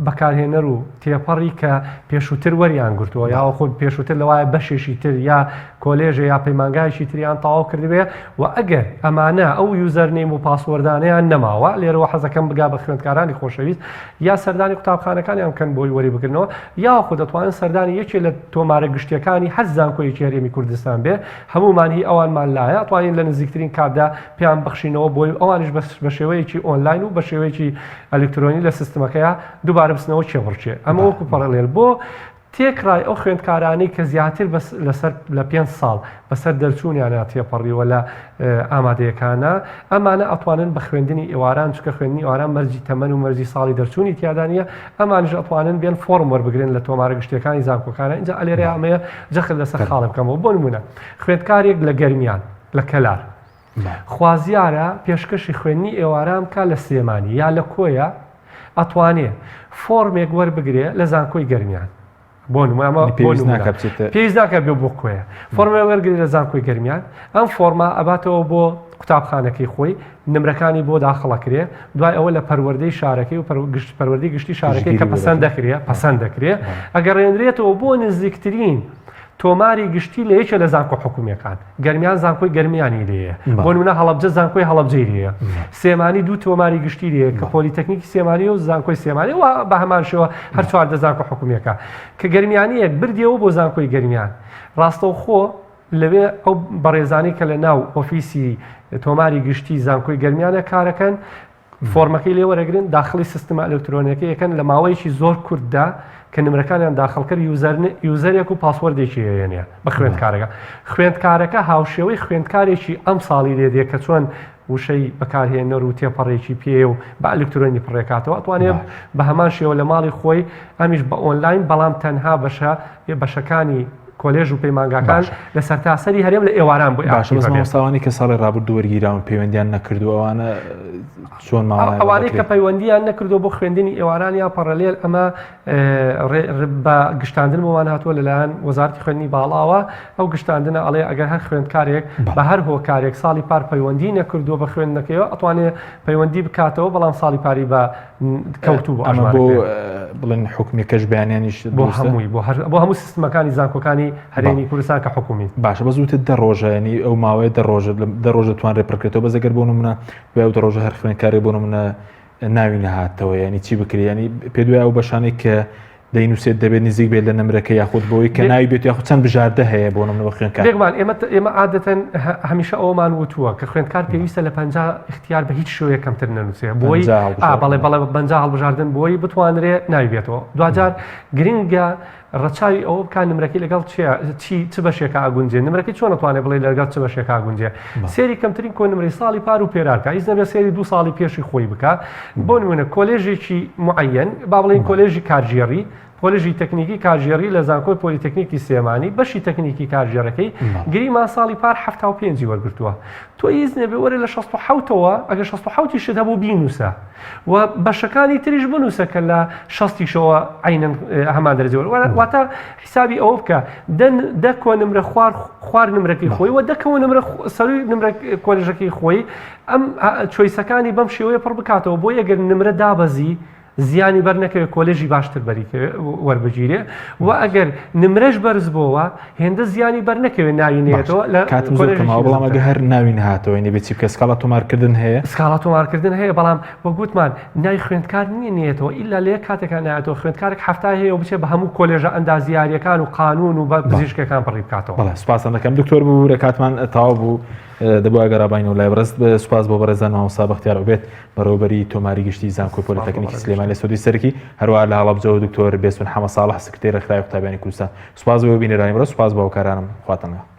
بەکارهێنەر و تێپەڕی کە پێشووتر وەریان گرتووە یا خۆ پێشووتر لەوایە بەشێکی تر یا کۆلێژە یا پەیمانگایکی تریان تەواو کردبێ و ئەگەر ئەمانە ئەو username و password انەیان نەماوە لێرەوە حەزەکەم بگا بە خوێندکارانی خۆشەویست یا سەردانی قوتابخانەکانیان بکەن بۆی وەری بگرنەوە یاخود دەتوانن سەردانی یەکێ لە تۆمارە گشتیەکانی هەر زانکۆیەکی هەرێمی کوردستان بێ هەموومان هی ئەوانمان لایە ئەتوانین لە نزیکترین کاتدا پێیان بەخشینەوە بۆی ئەوانیش بە شێوەیەکی ئۆنلاین و بە شێوەیەکی ئەلکترۆنی لە سیستمەکەیا دووبارە بچنەوە کێبڕکێ ئەمە وەکو parallel بۆ تێکڕای ئەو خوێندکارانەی کە زیاتر لەسەر لە پێنج ساڵ بەسەر دەرچوونیانە تێپەڕیوە لە ئامادەیەکانە ئەمانە ئەتوانن بە خوێندنی ئێواران چونکە خوێندنی ئێواران مەرجی تەمەن و مەرجی ساڵی دەرچوونی تیادا نییە ئەمانیش ئەتوانن بێن فۆرم وەربگرن لە تۆمارە گشتیەکانی زانکۆکانە ئینجا ئەلێرەیا ئەمەیە جەخت لەسەر خاڵێ بکەمەوە بۆ نمونە خوێندکارێک لە گەرمیان لە کەلار خوازیارە پێشکەشی خوێندنی ئێواران بکا لە سلێمانی یا لە کۆیە ئەتوانێ فۆرمێک وەربگرێ لە زانکۆی گەرمیان بۆ نمونە پێویست ناکا بچێتە پێویست ناکا بێ بۆ کۆیە فۆرمێک وەرگری لە زانکۆی گەرمیان ئەم فۆرما ئەباتەوە بۆ قوتابخانەکەی خۆی نمرەکانی بۆ داخڵەکرێ دوای ئەوە لە پەروەردەی شارەکەی و پەروەردەی گشتی شارەکەی کە پەسەند دەکرێ پەسەند دەکرێ ئەگەڕێنرێتەوە بۆ نزیکترین تۆماری گشتی لە یەکێ لە زانکۆ حکومیەکان گەرمیان زانکۆی گەرمیانی لێیە بۆ نمونە هەڵەبجە زانکۆی هەڵەبجەی لێیە سێمانی دوو تۆماری گشتی لێیە کە پۆلیتەکنیکی سێمانی و زانکۆی سێمانی و بە هەمان شێوە هەر چواردە زانکۆ حکومیەکە کە گەرمیانیەک بردیەوە بۆ زانکۆی گەرمیان ڕاستەوخۆ لەوێ ئەو بەڕێزانی کە لە ناو ئۆفیسی تۆماری گشتی زانکۆی گەرمیانە کارەکەن. فۆرمەکەی لێ وەرەگرن داخڵی سیستمە ئەلکترۆنیەکە یەکەن لە ماوەیەکی زۆر کورتدا کە نمرەکانیان داخڵ کرد user user ێک و password ێکی هەیەنیە بە خوێندکارەکە خوێندکارەکە هاوشێوەی خوێندکارێکی ئەم ساڵی لێ دێ کە چۆن وشەی بەکارهێنەر و تێپەڕێکی پێ و بە ئەلکترۆنی پڕێکاتەوە ئەتوانێت بە هەمان شێوە لە ماڵی خۆی ئەمیش بە ئۆنلاین بەڵام تەنها بەشە بەشەکانی کۆلێژ و پەیمانگاکان لە سەرتاسەری هەرێم لە ئێواران بۆ باشە بەس مامۆستاوانی کە ساڵی ڕابردوو وەرگیراون پەیوەندیان نەکردو ئەوانە چۆن ماوە ئەوانەی کە پەیوەندیان نەکردو بۆ خوێندنی ئێواران یا parallel ئەمە بە گشتاندن بۆمان هاتووە لەلایەن وەزارەتی خوێندنی باڵاوە ئەو گشتاندنە ئەڵێ ئەگەر هەر خوێندکارێک بە هەر هۆکارێک ساڵی پار پەیوەندی نەکردووە بە خوێندنەکەیەوە ئەتوانێت پەیوەندی بکاتەوە بەڵام ساڵی پاری بە کەوتوو بۆ ئەمە بۆ بڵێن حکومیەکەش بەیانیانیش بۆ هەمووی بۆ هەر بۆ هەموو سیستمەکانی زانکۆکانی هەرێمی کوردستان کە حکومی باشە بەس وتت دە ڕۆژە ینی ئەو ماوەیە دە ڕۆژە دە ڕۆژە توانرێ پڕکرێتەوە بەس ئەگەر بۆ نمونە دوای ئەو دە ڕۆژە هەر خوێندکارێک بۆ نمونە ناوی نەهاتەوە ینی چی بکرێ ینی پێ دوای ئەو بەشانەی کە دەینووسێت دەبێت نزیک بێت لە نمرەکە یاخود بۆی کە ناوی بێت یاخود چەند بژاردە هەیە بۆ نمونە بۆ خوێندکار بێگومان ئێمە ئێمە عادەتەن هەمیشە ئەومان وتووە کە خوێندکار پێویستە لە 50 اختیار بە هیچ شێوەیەک کەمتر نەنووسێ بۆی بەڵێ بەڵێ 50 هەڵبژاردن بۆی بتوانرێ ناوی بێتەوە دواجار گرنگە ڕەچاوی ئەوە بکا نمرەکەی لەگەڵ چی چ بەشێکا ئەگونجێ نمرەکەی چۆن ئەتوانێ بڵێ لەگەڵ چ بەشێکا ئەگونجێ سێری کەمترین کۆ نمرەی ساڵی پار و پێرار کا هیچ نەبێ سێری دوو ساڵی پێشی خۆی بکا بۆ نمونە کۆلێژێکی معەن با بڵێین کۆلێژی کارگێڕی کۆلێژی تەکنیکی کارگێڕی لە زانکۆی پۆلیتەکنیکی سلێمانی بەشی تەکنیکی کارگێڕەکەی گریمان ساڵی پار 75 وەرگرتووە تۆ هیچ نەبێ وەرە لە 67ەوە ئەگەر 67 شت هەبوو بینوسە و بەشەکانی تریش بنووسە کە لە شەستیشەوە عینەن هەمان دەرەجە وەر واتە حیسابی ئەوە بکە دە دە کۆ نمرە خوار خوار نمرەکەی خۆی و دەکەوە نمرە سەروی نمرە کۆلێژەکەی خۆی ئەم choice ەکانی بەم شێوەیە پڕ بکاتەوە بۆ ئەگەر نمرە دابەزی زیانی بەر نەکەوێت کۆلێژی باشتر بەری وەربگیرێ و ئەگەر نمرەش بەرز بۆوە هێندە زیانی بەر نەکەوێت ناوی نێتەوە لە کاتم زۆر کەمەوە بەڵام ئەگەر هەر ناوی نەهاتەوە نەبێت چی بکە سکاڵا تۆمارکردن هەیە؟ سکاڵا تۆمارکردن هەیە بەڵام وەک وتمان ناوی خوێندکار نییە نێتەوە ئیلا لە یەک کاتێکا نایەتەوە خوێندکارێک حەفتای هەیە و بچێت بە هەموو کۆلێژە ئەندازیارییەکان و قانون و بە پزیشکەکان پڕی بکاتەوە. بەڵێ سوپاستان دەکەم دکتۆر ببورە کاتمان تەواو بوو دەبوو گەڕاباینەوە لای بەڕێز سوپاس بۆ بەڕێزان مامۆستا بەختیار عوبێد بەڕێوەبەری تۆماری گشتی زانکۆی پۆلیتەکنیکی سلێمانی لە سۆدی سەرەکی هەروەها لە هەڵەبجەوە دکتۆر بێستون حەمە ساڵح سکرتێری ڕێکخراوی قوتابیانی کوردستان سوپاس بۆ بینەرانی بەڕێز سوپاس بۆ هاوکارانم خواتان لەگەڵ.